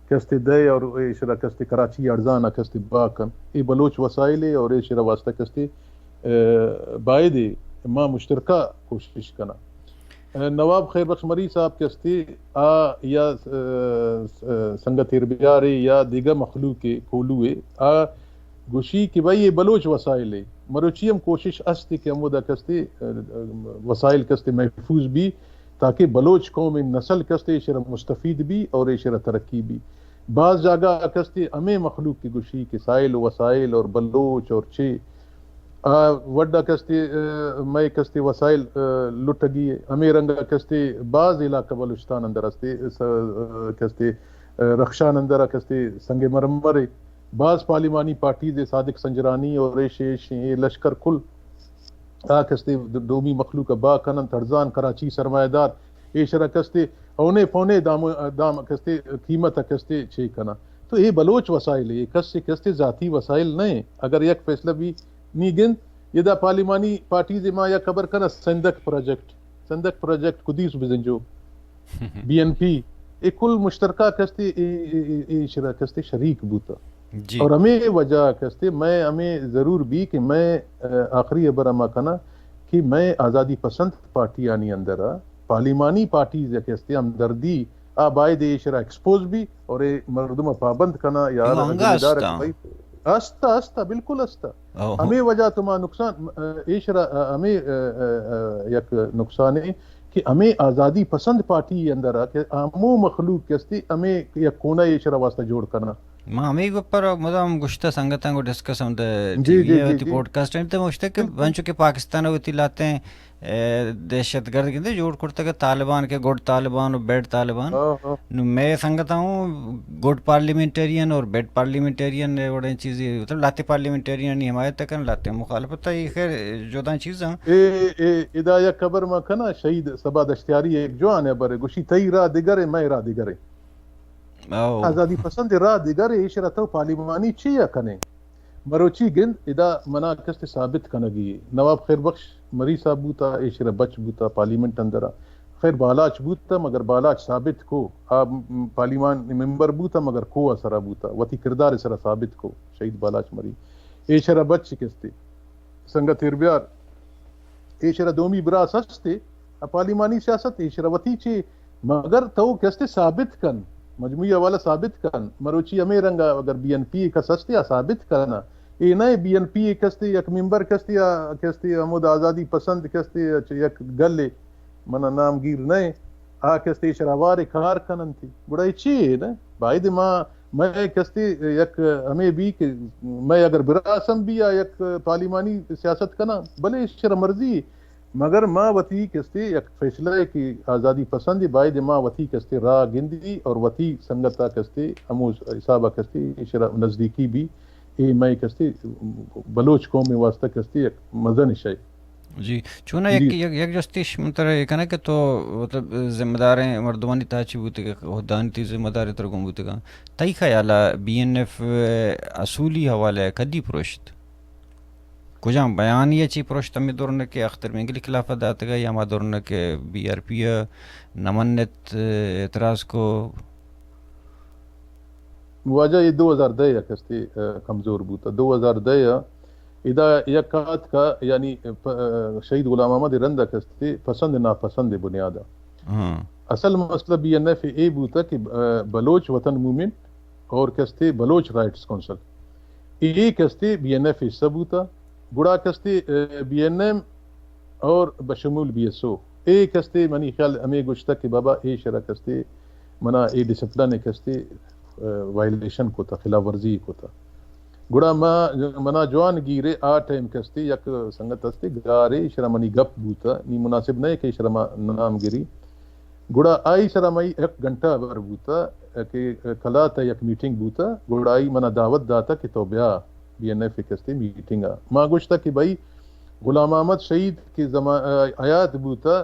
کستے دئے اور ایشرا کستے کراچی ارزان ء کستے با کن۔ اے بلوچ وسائل ء اور ایشرا واسطہ کستے، اے، باید ما مشترکہ کوشش کناں۔ اے، نواب خیر بخش مری صاحب کستے آ یا، اے، اے، سنگت ایربیارے یا دیگہ مخلوق کوہلو ء آ گوشی کہ بھئی اے بلوچ وسائل ء مروچی ہم کوشش است کہ ہمودا کستے، اے، اے، وسائل کستے محفوظ بی۔ تاکہ بلوچ قوم ء نسل کستے ایشرا مستفید بی اور ایشرا ترقی بی۔ باز جاگہ کستے ہمیں مخلوق کی گوشی کہ سائل و وسائل اور بلوچ اور چے آ وڈا کستے، اے، مئے کستے وسائل، اے، لٹگی ہمیں رنگا کستے باز علاقہ بلوچستان اندر استے، س-، اے، کستے، اے، رخشان اندر کستے سنگ مرمر، باز پارلیمانی پارٹیز صادق سنجرانی اور ایش ایش اے لشکر کل آ کستے دومی مخلوق ء با کننت، ارزان کراچی سرمایہ دار ایشرا کستے اونے پونے دام، دام کستے قیمت ء کستے چے کناں۔ تو اے بلوچ وسائل اے، کسے کستے ذاتی وسائل نہ ایں۔ اگر یک فیصلہ بی نی گند، ادا پارلیمانی پارٹیز ما یک خبر کناں، سندک پروجیکٹ، سندک پروجیکٹ کدیس بزنجو، بی این پی، اے کل مشترکہ کستے اے، اے، اے، اے شرا کستے شریک بوتا۔ جی۔ اور ہمیں وجہ کستے میں ہمیں ضرور بی کہ میں، آ، آخری ہبر ہما کنا کہ میں آزادی پسند پارٹی آنی اندر آ، پارلیمانی پارٹیز یا کستے ہمدردی آ باید اے شرا ایکسپوز بی اور اے مردم پابند کنا یا ایوہ انگا ذمہ دار استا۔ بھائی، استا، استا، بالکل استا۔ اوہو۔ ہمیں وجہ تو ما نقصان، آ، اے شرا، آ، ہمیں، آ، آ، آ، یک نقصان ہے کہ ہمیں آزادی پسند پارٹی اندر آ کہ ہمو مخلوق کستے ہمیں یک کونا اے شرا واسطہ جوڑ کنا۔ ما ہمیں گپ پر مدام گشتہ سنگتاں کو ڈسکس ہم دے جی، ٹی وی جی، ہے جی، وتی جی۔ پوڈکاسٹ ہیں تو گشتہ کہ بالکل۔ بنچو کہ پاکستان وتی لاتے ہیں، اے، دہشت گرد گندے جوڑ کرتا کہ طالبان کے گڈ طالبان و بیڈ طالبان۔ ہاں، ہاں۔ نو میں سنگتا ہوں گڈ پارلیمنٹیرین اور بیڈ پارلیمنٹیرین نے وڑیں چیزی، مطلب لاتے پارلیمنٹیرین نی حمایت کن، لاتے مخالفت ہے، یہ خیر جدا چیز ہیں۔ اے، اے، ادا یک خبر ما کنا شہید صبا دشتیاری ایک جوان ہے برے، گوشی تئی را دگر ہے، میں را دگر ہے۔ او۔ آزادی پسند را دگر ہے، ایشرا تو پارلیمانی چی یا کنے؟ مروچی گند ادا منا کستے ثابت کنگی۔ نواب خیر بخش مری صاحب بوتا، ایشرا بچ بوتا پارلیمنٹ اندرا۔ خیر بالاچ بوتا مگر بالاچ ثابت کو۔ آ م-، پارلیمان ممبر بوتا مگر کو سرا بوتا۔ وتی کردار سرا ثابت کو۔ شہید بالاچ مری۔ ایشرا بچ کستے۔ سنگت اربیار۔ ایشرا دومی براس ہستے۔ پارلیمانی سیاست ایشرا وتی چی مگر تو کستے ثابت کن، مجموعی حوالہ ثابت کن۔ مروچی ہمیں رنگا اگر بی این پی کس ہستے آ ثابت کن۔ اے نہ بی این پی کستے یک ممبر کستے آ کستے ہمود آزادی پسند کستے یک گلے منا نام گیر نہ آ کستے شراوار کار کننتی۔ گڑا اے چی ہے نا؟ باید ما، میں کستے یک ہمیں بی کہ میں اگر براسم بی آ یک پارلیمانی سیاست کنا، بلے شر مرضی مگر ما وتی کستے یک فیصلہ ہے کہ آزادی پسند ہے، باید ما وتی کستے راہ گندی اور وتی سنگتا کستے ہمو حسابا کستے ایشرا نزدیکی بی۔ اے مئے کستے بلوچ قوم واسطہ کستے یک مزن شے۔ جی، چونا یک، جی۔ یک، یک جستی شمتر یہ کنا کہ تو مطلب ذمہ داریں مردمانی تاچی بوتے کہ خدانی تی ذمہ داری تر گم بوتے گا۔ تئی خیالا بی این ایف اصولی حوالے کدی پروشت؟ کجام بیانیہ چی پروشت ہمے دورن کہ اختر مینگل خلاف داتگا یا ہما دورن کہ بی آر پی نہ منت، اعتراض کو؟ واجہ یہ دو ہزار دہ ء کستے، آ، کمزور بوتا۔ دو ہزار دہ ء ادا یک آتکا، یعنی، پ-، آ، شہید غلام محمد رند ء کستے پسند ناپسند بنیاد ء۔ ہاں۔ اصل مسئلہ بی این ایف اے بوتا کہ، آ، بلوچ وطن موومنٹ اور کستے بلوچ رائٹس کونسل۔ اے کستے بی این ایف حصہ بوتا، گڑا کستے، آ، بی این ایم اور بشمول بی ایس او۔ اے کستے منی خیال ہمیں گوشتا کہ بابا اے شرا کستے منا اے ڈسپلن کستے، آ، وائلیشن کوتا، خلاف ورزی کوتا۔ گڑا ما، منا جوان گیرے آ ٹائم کستے یک سنگت استے گارے شرا منی گپ بوتا، نی مناسب نہ کہ شرا ما نام گری۔ گڑا آئی سرا مئی یک گھنٹہ ہبر بوتا کہ کلات ء یک میٹنگ بوتا، گڑا آئی منا دعوت داتا کہ تو بیا بی این ایف کستے میٹنگ ء۔ ما گوشتا کہ بھائی غلام محمد شہید کہ زما-، حیات بوتا،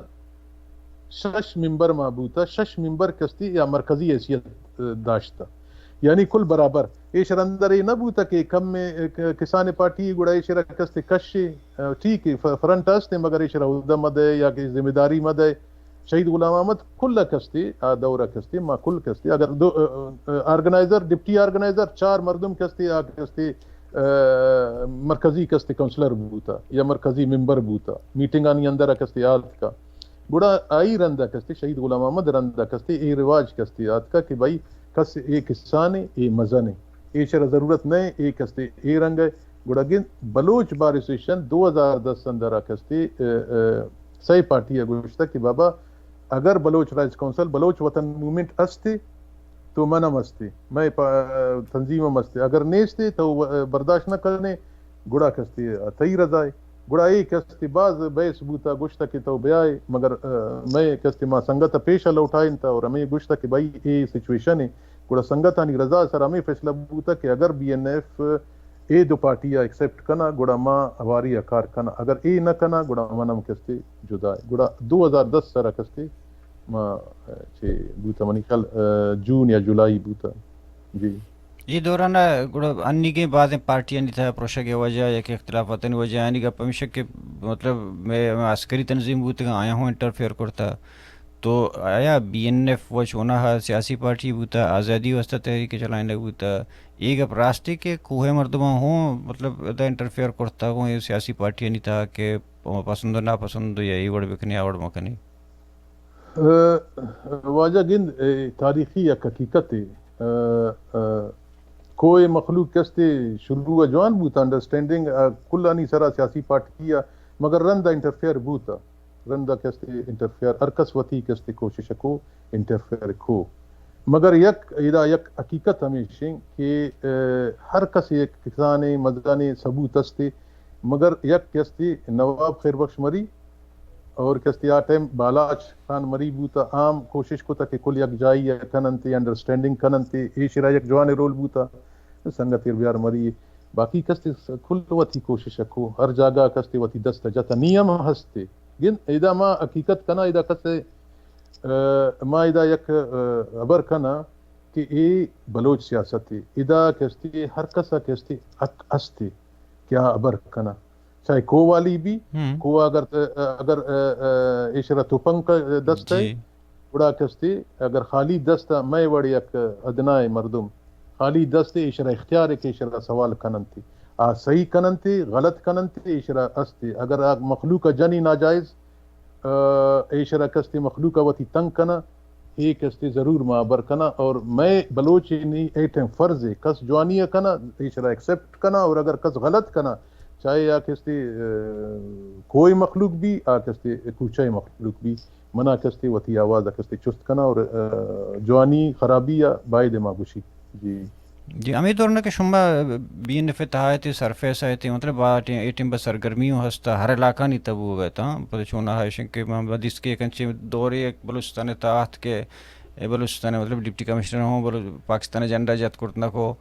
شش ممبر ما بوتا، شش ممبر کستے یا مرکزی حیثیت داشتا، یعنی کل برابر۔ ایشر اندر اے نہ بوتا کہ کم ک-، کسان پارٹی گڑا ایشرا کستے کشے، ٹھیک ہے، ف-، فرنٹ ہستے مگر ایشرا عہدہ مدے یا کہ ذمہ داری مدے۔ شہید غلام محمد کل ء کستے، آ دور ء کستے، ما کل کستے، اگر دو، آ، آ، آرگنائزر، ڈپٹی آرگنائزر، چار مردم کستے، آ کستے، آ، مرکزی کستے کونسلر بوتا یا مرکزی ممبر بوتا، میٹنگ آنی اندر ء کستے آتکا۔ گڑا آئی رند ء کستے، شہید غلام محمد رند ء کستے، اے رواج کستے آتکا کہ بھائی کس اے کسانے، اے مزنے، اے شرا ضرورت نہ، اے کستے اے رنگ ء۔ گڑا گند بلوچ بار ایسوسیشن دو ہزار دس اندر ء کستے، آ، آ، سئے پارٹی ء گوشتگ کہ بابا اگر بلوچ رائٹس کونسل، بلوچ وطن موومنٹ استے تو من ہم استے، مئے پا-، تنظیم ہم استے، اگر نیستے تو و-، برداشت نہ کنے، گڑا کستے تئی رضا ہے۔ گڑا اے کستے باز بحث بوتا، گوشتا کہ تو بیائے، مگر، آ، مئے کستے ما سنگت ء پیش ء لوٹائینتا اور ہمیں گوشتا کہ بھائی اے سچویشن ہے۔ گڑا سنگتانی رضا سر ہمیں فیصلہ بوتا کہ اگر بی این ایف اے دو پارٹی ء ایکسپٹ کنا، گڑا ما ہواری ء کار کنا، اگر اے نہ کنا، گڑا من ہم کستے جدا ہے۔ گڑا دو ہزار دس سرا کستے ما، چے بوتا، منی خیال، آ، جون یا جولائی بوتا۔ جی۔ اے دوران ء گڑا انیگیں بازیں پارٹیانی تہ ء پروشگ ء وجہ یا کہ اختلافاتانی وجہ آنی گپ ہمیش کہ مطلب مئے ہمے عسکری تنظیم بوتگاں، آیاں ہوں انٹرفیئر کرتا۔ تو آیا بی این ایف و چوناہا سیاسی پارٹی بوتا، آزادی واسطہ تحریک چلائینگ بوتا؟ اے گپ راستے کہ کوہ مردماں ہوں، مطلب، ادا انٹرفیئر کرتا گوں اے سیاسی پارٹیانی تہا کہ پسند و ناپسند یا اے وڑ بکنے، آ وڑ مکنے؟ ء، واجہ گند، اے تاریخی یک حقیقت ہے۔ ء، ء، کوہ مخلوق کستے شروع جوان بوتا، انڈرسٹینڈنگ، ء، کلانی سرا سیاسی پارٹی ء، مگر رند انٹرفیئر بوتا۔ رندا کستے انٹرفیئر، ہر کس وتی کستے کوشش کو، انٹرفیئر کو۔ مگر یک، ادا یک حقیقت ہمیش ہیں کہ، ء، ہر کس یک کسانے مزانے ثبوت استے، مگر یک کستے نواب خیر بخش مری اور کستے آ ٹائم بالاچ خان مری بوتا، عام کوشش کتا کہ کل یک جائی کننتے، انڈرسٹینڈنگ کننتے، ایشرا یک جوان رول بوتا۔ سنگت ایر بیار مری، باقی کستے کل وتی کوشش کو، ہر جاگہ کستے وتی دست جتا، نیم ہستے۔ گند ادا ما حقیقت کنا، ادا کسے، ء، ما ادا یک، ء، ہبر کنا کہ اے بلوچ سیاست ہے۔ ادا کستے ہر کسا کستے حق استے کہ آ ہبر کنا۔ چاہے کو والی بھی، ہم۔ کو اگر، اگر، ء، ء، ایشرا توپنک دست ہے، جی۔ گڑا کستے اگر خالی دست مئے وڑ یک ادنائے مردم خالی دست ایشرا اختیار ہے کہ ایشرا سوال کننتے، آ صحیح کننتے، غلط کننتے، ایشرا استے۔ اگر آ مخلوق جنی ناجائز، ء، ایشرا کستے مخلوق وتی تنگ کنا، اے کستے ضرور ما ہبر کنا اور مئے بلوچ نی اے ٹائم فرض ہے، کس جوانی کنا، ایشرا ایکسپٹ کنا اور اگر کس غلط کنا، چاہے یا کستے، ء، کوئی مخلوق بھی، آ کستے کوچہ مخلوق بھی، منا کستے وتی آواز کستے چست کنا اور، ء، جوانی خرابی یا باید ما گوشی۔ جی۔ جی، ہمیں دور نہ کہ شما بی این ایف تہا ایتے، سرفیس ایتے، مطلب، آ ٹی-، اے ٹیم بہ سرگرمی ہوں ہستا، ہر علاقہ نی تبو گئے تا، پتہ چون آ ہے کہ ما دیست کہ کنچے دورے ایک بلوچستان تہا آت کہ اے بلوچستان، مطلب، ڈپٹی کمشنر ہوں بلو-، پاکستان جھنڈا جت کرت نہ کو،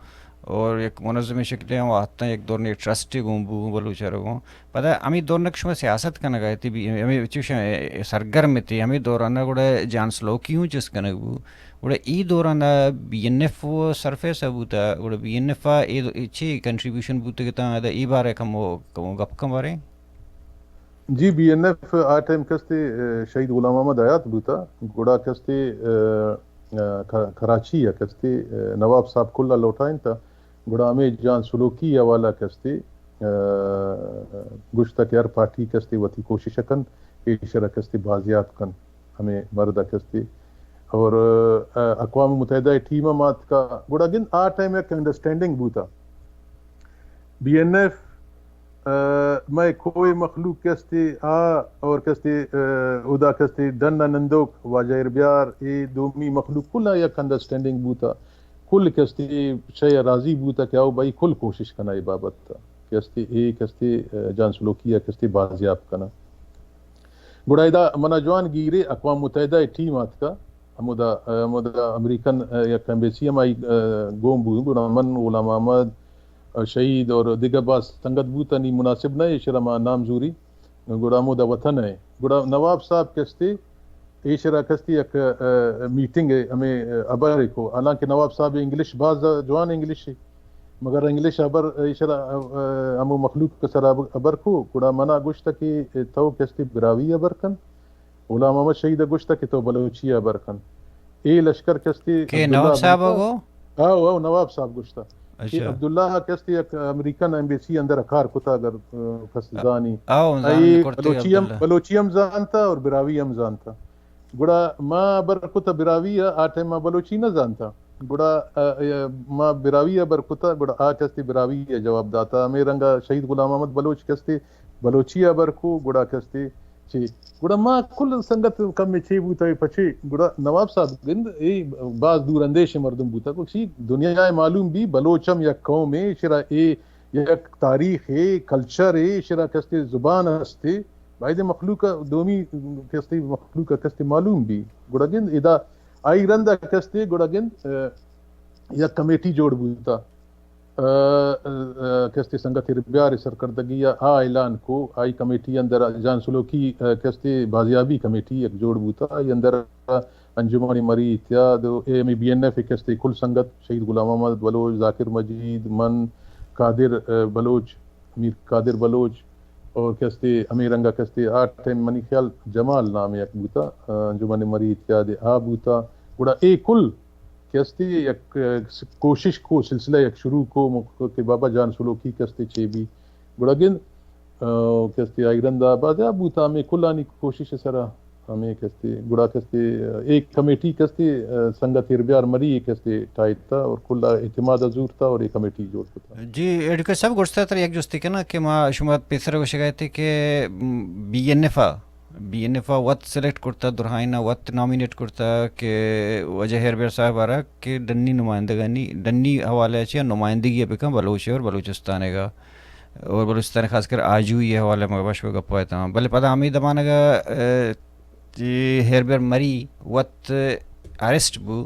اور یک منظم شکل ہوں آتاں، یک دور نے ٹرسٹ گوں بو بلوچ گوں۔ پدا ہمیں دور نہ کہ شما سیاست کنگا ایتے، بی-، ہمیں چوش سرگرم ایتے، ہمیں دوران گڑا جان سلوکی ہوں چست کنگ بو۔ گڑا ای دوران بی این ایف و سرفیس بوتا، گڑا بی این ایف آ اے دو-، اے چی کنٹریبیوشن بوتے کہ تاں ادا ای بارے کم و-، کم و گپ کم بارے؟ جی، بی این ایف آ ٹائم کستے، ء، شہید غلام محمد حیات بوتا، گڑا کستے، ء، ء، ک-، کراچی ء کستے، ء، نواب صاحب کلا لوٹائینتا، گڑا ہمیں جان سلوکی حوالہ کستے، ء، گوشتا کہ ہر پارٹی کستے وتی کوشش کن، ایشرا کستے بازیاب کن، ہمیں مرد کستے۔ اور، ء، اقوام متحدہ ٹیم ہم آتکا، گڑا گند آ ٹائم یک انڈرسٹینڈنگ بوتا۔ بی این ایف، ء، مئے کوہ مخلوق کستے آ اور کستے، ء، ادا کستے ڈن نندوک واجہ اربیار، اے دومی مخلوق کلا یک انڈرسٹینڈنگ بوتا۔ کل کستے شے راضی بوتا کہ آؤ بھائی کل کوشش کنا اے بابت تا۔ کستے اے کستے، ء، جان سلوکی ء کستے بازیاب کنا۔ گڑا ادا منا جوان گیرے اقوام متحدہ ء ٹیم آتکا، ہمودا، ہمودا امریکن یک ایمبیسی ہم آئی گون بو، گڑا من، غلام محمد، شہید اور دگہ باز سنگت بوتنی، مناسب نہ ایشرا ما نام زوری، گڑا ہمودا وطن ہے۔ گڑا نواب صاحب کستے ایشرا کستے یک میٹنگ ہے، ہمیں ابر کو، حالانکہ نواب صاحب انگلش باز جوان انگلش ہے، مگر انگلش ہبر ایشرا، ء، ہمو مخلوق ء سرا ہبر کو، گڑا منا گوشت کہ تو کستے براہوئی ہبر کن، غلام محمد شہید ء گوشت کہ تو بلوچی ہبر کن۔ اے لشکر کستے کہ عبداللہ نواب صاحب بوتا۔ گو؟ آو، آو، نواب صاحب گوشتا کہ اچھا۔ عبداللہ کستے یک امریکن ایمبیسی اندر کار کتا، اگر، ء، کس زانی۔ آو، زان اے کرتے بلوچی ہم، عبداللہ۔ بلوچی ہم زانتا اور براہوئی ہم زانتا۔ گڑا ما ہبر کت براہوئی ء، آ ٹائم ما بلوچی نہ زانتا۔ گڑا، ء، ء، ما براہوئی ء ہبر کت، گڑا آ کستے براہوئی ء جواب داتا۔ ہمے رنگ ء شہید غلام محمد بلوچ کستے بلوچی ء ہبر کو، گڑا کستے چے۔ گڑا ما کل سنگت کمے چے بوتا پچے۔ گڑا نواب صاحب گند اے باز دور اندیش مردم بوتا۔ گوشی دنیا ء معلوم بی بلوچ ہم یک قوم ہے، شرا اے یک تاریخ ہے، کلچر ہے، شرا کستے زبان ہستے۔ باید مخلوق ء دومی کستے مخلوق ء کستے معلوم بی۔ گڑا گند ادا آئی رند ء کستے گڑا گند، ء، یک کمیٹی جوڑ بوتا۔ ء، ء، ء، کستے سنگت اربیار سرکردگی ء آ اعلان کو، آئی کمیٹی اندر جان سلوکی، ء، کستے بازیابی کمیٹی یک جوڑ بوتا، آئی اندر انجمن مری اتحاد و A M B N F کستے کل سنگت، شہید غلام محمد بلوچ، ذاکر مجید، من، قادر، ء، بلوچ، میر قادر بلوچ، اور کستے ہمیں رنگا کستے آ ٹائم منی خیال جمال نام یک بوتا، انجمن مری اتحاد آ بوتا۔ گڑا اے کل کستے یک کوشش کو، سلسلہ یک شروع کو کہ بابا جان سلوکی کستے چے بی۔ گڑا گند کستے آئی رندا بازیا بوتا ہمیں کلانی کوشش سرا۔ ہمیں کستے گڑا کستے ایک کمیٹی کستے سنگت ہیربیار مری کستے ٹائیتا اور کل اعتماد زورتا اور ایک کمیٹی جوڑ کتا۔ جی ایڈوکیٹ صاحب، گوشتا تر یک جستی کنا کہ ما شما پیسر گوشگا تے کہ بی این ایف آ بی این ایف آ وت سلیکٹ کرتا، درہائینا وت نامینیٹ کرتا کہ وجہ ہیربیار صاحب آرا کہ ڈنی نمائندگانی ڈنی حوالے چیا نمائندگی بکن بلوچ اور بلوچستان گا اور بلوچستان خاص کر آجوئی حوالے مگا بش گپا تمام۔ بلے پدا ہمیں دمانگا ہیربیار مری وت اریسٹ بو،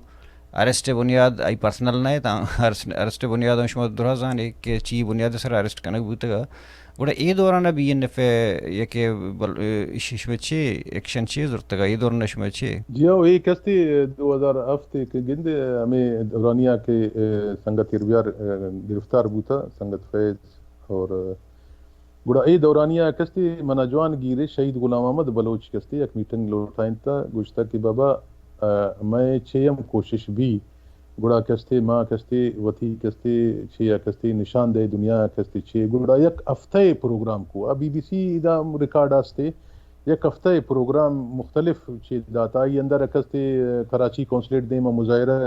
اریسٹ بنیاد آئی پرسنل نہ تاں، اریسٹ بنیاد ہم شما درا زانے کہ چی بنیاد سر اریسٹ کنگ بوتگا۔ گڑا اے دوران بی این ایف یک شما چے ایکشن چے زرتگا اے دوران شما چے؟ جی ہاں، اے کستی دو ہزار ہفت کہ گند ہمیں دورانیا کہ سنگت ہیربیار گرفتار بوتا، سنگت فیض اور گڑا اے دورانیا کستی منا جوان گیرے شہید غلام احمد بلوچ کستی یک میٹنگ لوٹائینتا، گوشتا کہ بابا مئے چے ہم کوشش بی، گڑا کستی ما کستی وتی کستی چے یا کستی نشان دے دنیا کستی چے۔ گڑا یک ہفتہ پروگرام کو آ بی بی سی دا ریکارڈ آستے، یک ہفتہ پروگرام مختلف چے داتا۔ آئی اندر کستی کراچی قونصلیٹ دیما مظاہرہ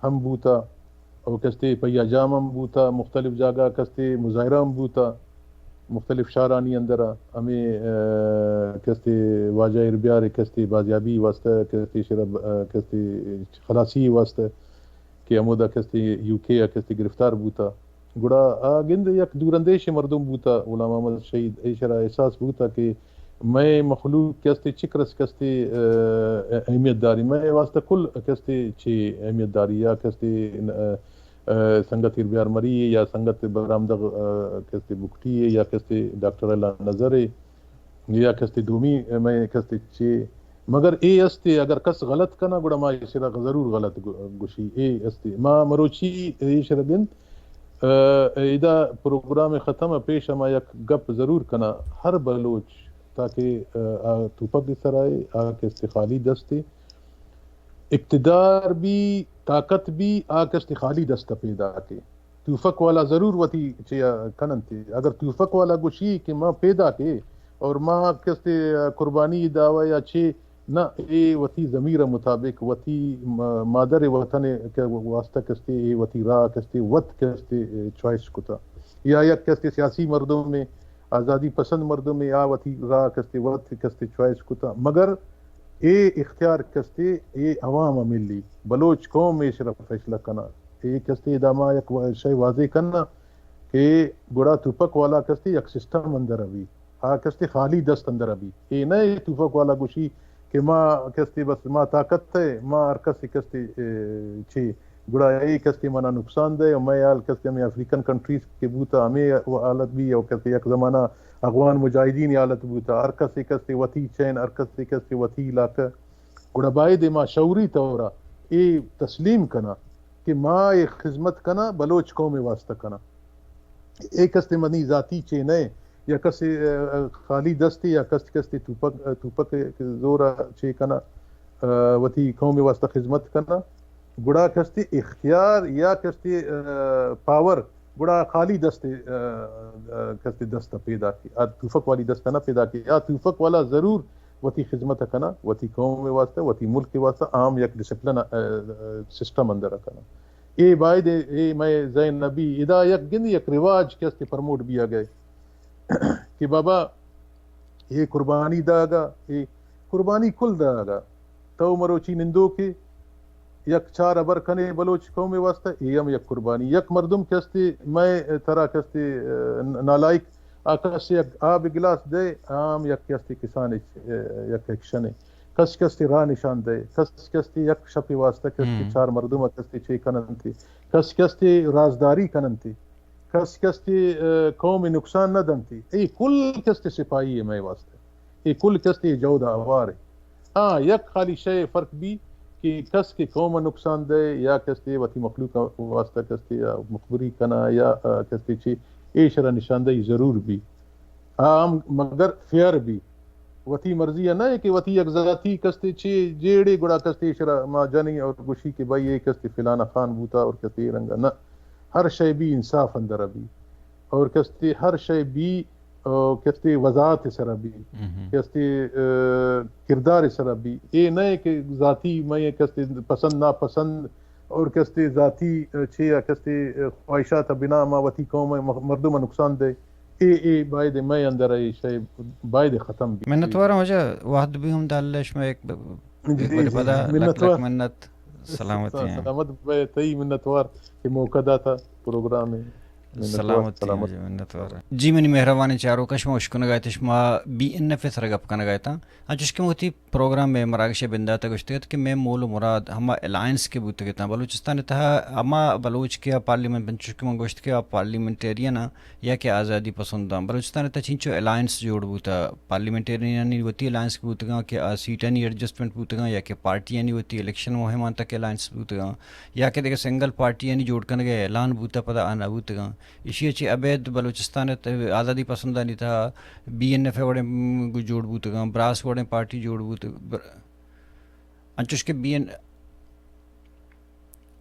ہم بوتا۔ او کستے پہیا جام ہم بوتا، مختلف جاگہ کستے مظاہرہ ہم بوتا، مختلف شہرانی اندر ہمیں کستے واجہ اربیار کستے بازیابی واسطہ کستے شرب کستے خلاصی واسطہ کہ ہمودا کستے یو کے کستے گرفتار بوتا۔ گڑا آ گند یک دوراندیش مردم بوتا غلام محمد شہید، ایشرا احساس بوتا کہ مئے مخلوق کستے چکرس کستے اہمیت داری، مئے واسطہ کل کستے چے اہمیت داری یا کستے سنگت ہیربیار مری یا سنگت برامدغ کستے بکٹی یا کستے ڈاکٹر اللہ نظر یا کستے دومی مئے کستے چے۔ مگر اے استے اگر کس غلط کنا گڑا ما ایشرا ضرور غلط گوشی۔ اے استے ما مروچی ایشرا گند ادا پروگرام ختم پیش ہما یک گپ ضرور کنا، ہر بلوچ تاکہ آ توپک سرائے آ کستے خالی دستے اقتدار بی، طاقت بی، آ کستے خالی دست پیدا کے۔ توفک والا ضرور وتی چیا کننتے۔ اگر توفک والا گوشی کہ ما پیدا کے اور ما کستے قربانی دعوی یا چے، نہ، اے وتی ضمیر مطابق وتی مادر وطن واسطہ کستے اے وتی راہ کستے وت کستے چوائس کتا۔ یا یک کستے سیاسی مردم میں، آزادی پسند مردم میں آ وتی راہ کستے وت کستے چوائس کتا۔ مگر اے اختیار کستے اے عوام ملی، بلوچ قوم ایشرا فیصلہ کنا۔ اے کستے ادا ما یک شے واضح کنا کہ گڑا توپک والا کستے یک سسٹم اندر ابی، آ کستے خالی دست اندر ابی۔ اے نہ اے توپک والا گوشی کہ ما کستے بس ما طاقت ہے، ما ہر کستے کستے چے گڑا اے کستے منا نقصان دے، اور میں حال کستے ہمیں افریقن کنٹریز کے بوتا ہمیں حالت بھی، اور کستے یک زمانہ اغوان مجاہدین حالت بوتا، ہر کسے کستے وتی چین، ہر کسے کستے وتی علاقہ۔ گڑا باید ما شعوری طورا اے تسلیم کنا کہ ما اے خدمت کنا، بلوچ قوم واسطہ کنا۔ اے کستے منی ذاتی چے نئے یا کسے خالی دستے یا کس کستے توپک، توپک زورا چے کنا، وتی قوم واسطہ خدمت کنا۔ گڑا کستے اختیار یا کستے پاور گڑا خالی دستے، کستے دست پیدا کے، آ توفک والی دست نہ پیدا کے۔ آ توفک والا ضرور وتی خدمت کنا، وتی قوم واسطہ، وتی ملک واسطہ، عام یک ڈسپلن سسٹم اندر کنا۔ اے باید اے میں ذہن نبی، ادا یک گند یک رواج کستے پرموٹ بیا گئے کہ بابا اے قربانی داگا، اے قربانی کل داگا۔ تو مروچی نندوکے یک چار ہبر کنے بلوچ قوم واسطہ، اے ہم یک قربانی۔ یک مردم کستے میں ترا کستے نالائک آ کستے یک آب گلاس دے، آ ہم یک کستے کسان یک ایکشن ہے۔ کس کستے راہ نشان دے، کس کستے یک شپ واسطہ کستے چار مردم کستے چے کننتے، کس کستے رازداری کننتے۔ کس کستے قوم نقصان نہ دنتی۔ اے کل کستے سپاہی ہے مئے واسطے۔ اے کل کستے جہد آوار ہے۔ ہاں، یک خالی شے فرق بی کہ کس کے قوم نقصان دے یا کستے وتی مخلوق واسطہ کستے یا مخبری کنا یا کستے چی، اے شرا نشاندہی ضرور بی۔ آ ہم مگر فیئر بی، وتی مرضی ءَ نہ کہ وتی یک ذاتی کستے چے جیڑے گڑا کستے شرا ما جنی اور گوشی کہ بھائی اے کستے فلانا خان بوتا اور کستے رنگا نہ۔ ہر شے بی انصاف اندر بی اور کستے ہر شے بی، آ، کستے وضاحت سرا بی، کستے، آ، کردار سرا بی۔ اے نہ کہ ذاتی میں کستے پسند ناپسند اور کستے ذاتی، آ، چے یا کستے، آ، خواہشات بنا ما وتی قوم ءِ مخ-، مردم نقصان دے۔ اے، اے باید مئے اندر اے شے باید ختم بی۔ منتوار ہوں واجہ، وہد بی ہم دال شما ایک ب-، جی، ایک بار جی، پدا لک لک منتوار۔ منت۔ سلامتی ہیں۔ سلامت بے، تئی منتوار کہ موقع داتا پروگرام ہے۔ منتوار، سلامتی ہیں، سلامت۔ جی، منتوار۔ جی، منی مہروانی چاروکاں، شما اشکنگا ات، شما بی این ایف سر گپ کنگا اتاں۔ انچوش کہ وتی پروگرام ءِ مراگش ءِ بندات ءَ گوشتگ ات کہ مئے مول ءُ مراد ہما الائنس کہ بوتگ اتاں بلوچستان ءِ تہا، ہما بلوچ کہ آ پارلیمنٹ، انچوش کہ من گوشت کہ آ پارلیمنٹیرین آں یا کہ آزادی پسند آں، بلوچستان ءِ تہا چینچو الائنس جوڑ بوتگ، پارلیمنٹیرینانی وتی الائنس بوتگاں کہ آ سیٹانی ایڈجسٹمنٹ بوتگاں یا کہ پارٹیانی وتی الیکشن مہمان تک الائنس بوتگاں یا کہ دگہ سنگل پارٹیانی جوڑ کنگ ءِ اعلان بوتگ، پدا آ نہ بوتگاں۔ ایشی ءَ چہ ابید بلوچستان ءِ تہ-، آزادی پسندانی تہا بی این ایف ءِ وڑیں، م، جوڑ بوتگاں، براس وڑیں پارٹی جوڑ بوتگ، بر-، انچوش کہ بی این،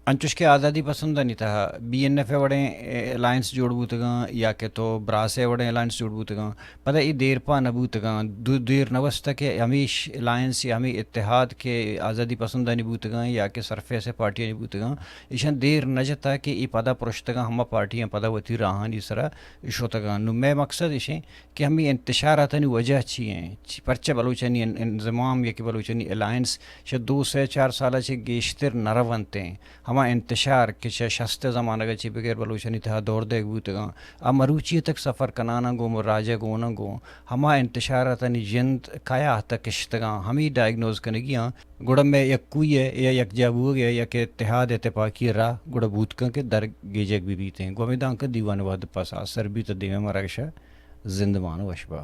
انچوش کہ آزادی پسندانی تہا بی این ایف ءِ وڑیں، اے، الائنس جوڑ بوتگاں یا کہ تو براس ءِ وڑیں الائنس جوڑ بوتگاں، پدا اے دیر پا نہ بوتگاں، دو-، دیر نہ وستہ کہ ہمیش الائنس یا ہمے اتحاد کہ آزادی پسندانی بوتگاں یا کہ سرفیس ءِ پارٹیانی بوتگاں، ایشاں دیر نہ جتہ کہ اے پدا پرشتگاں، ہما پارٹیاں پدا وتی راہانی سرا شتگاں۔ نوں مئے مقصد ایش ایں کہ ہمے انتشاراتانی وجہ چی ایں؟ چی، پرچہ بلوچانی ان-، انضمام یا کہ بلوچانی الائنس چہ دو، سے، چار سال ءَ چہ گیشتر نہ رونت ایں؟ ہما انتشار کہ چہ شست ءِ زمانگ ءَ چہ بگر بلوچانی تہا دور دیگ بوتگاں، آ مروچی تک سفر کناناں گوں، راج ءَ گوناں گوں، ہما انتشاراتانی جند کیا تک کشتگاں، ہمے ڈائگنوز کنگی آں۔ گڑا مئے یکوئی ءِ یا یکجا بوگ ءِ یا کہ اتحاد ءِ تپاکی ءِ راہ گڑا بوت کن کہ در گیجگ بہ بیت ایں۔ گوں ہمے دانکہ دیوان ءِ وہد پس آسر بیت، دیم ءَ مراگش ءَ زندمان وش با۔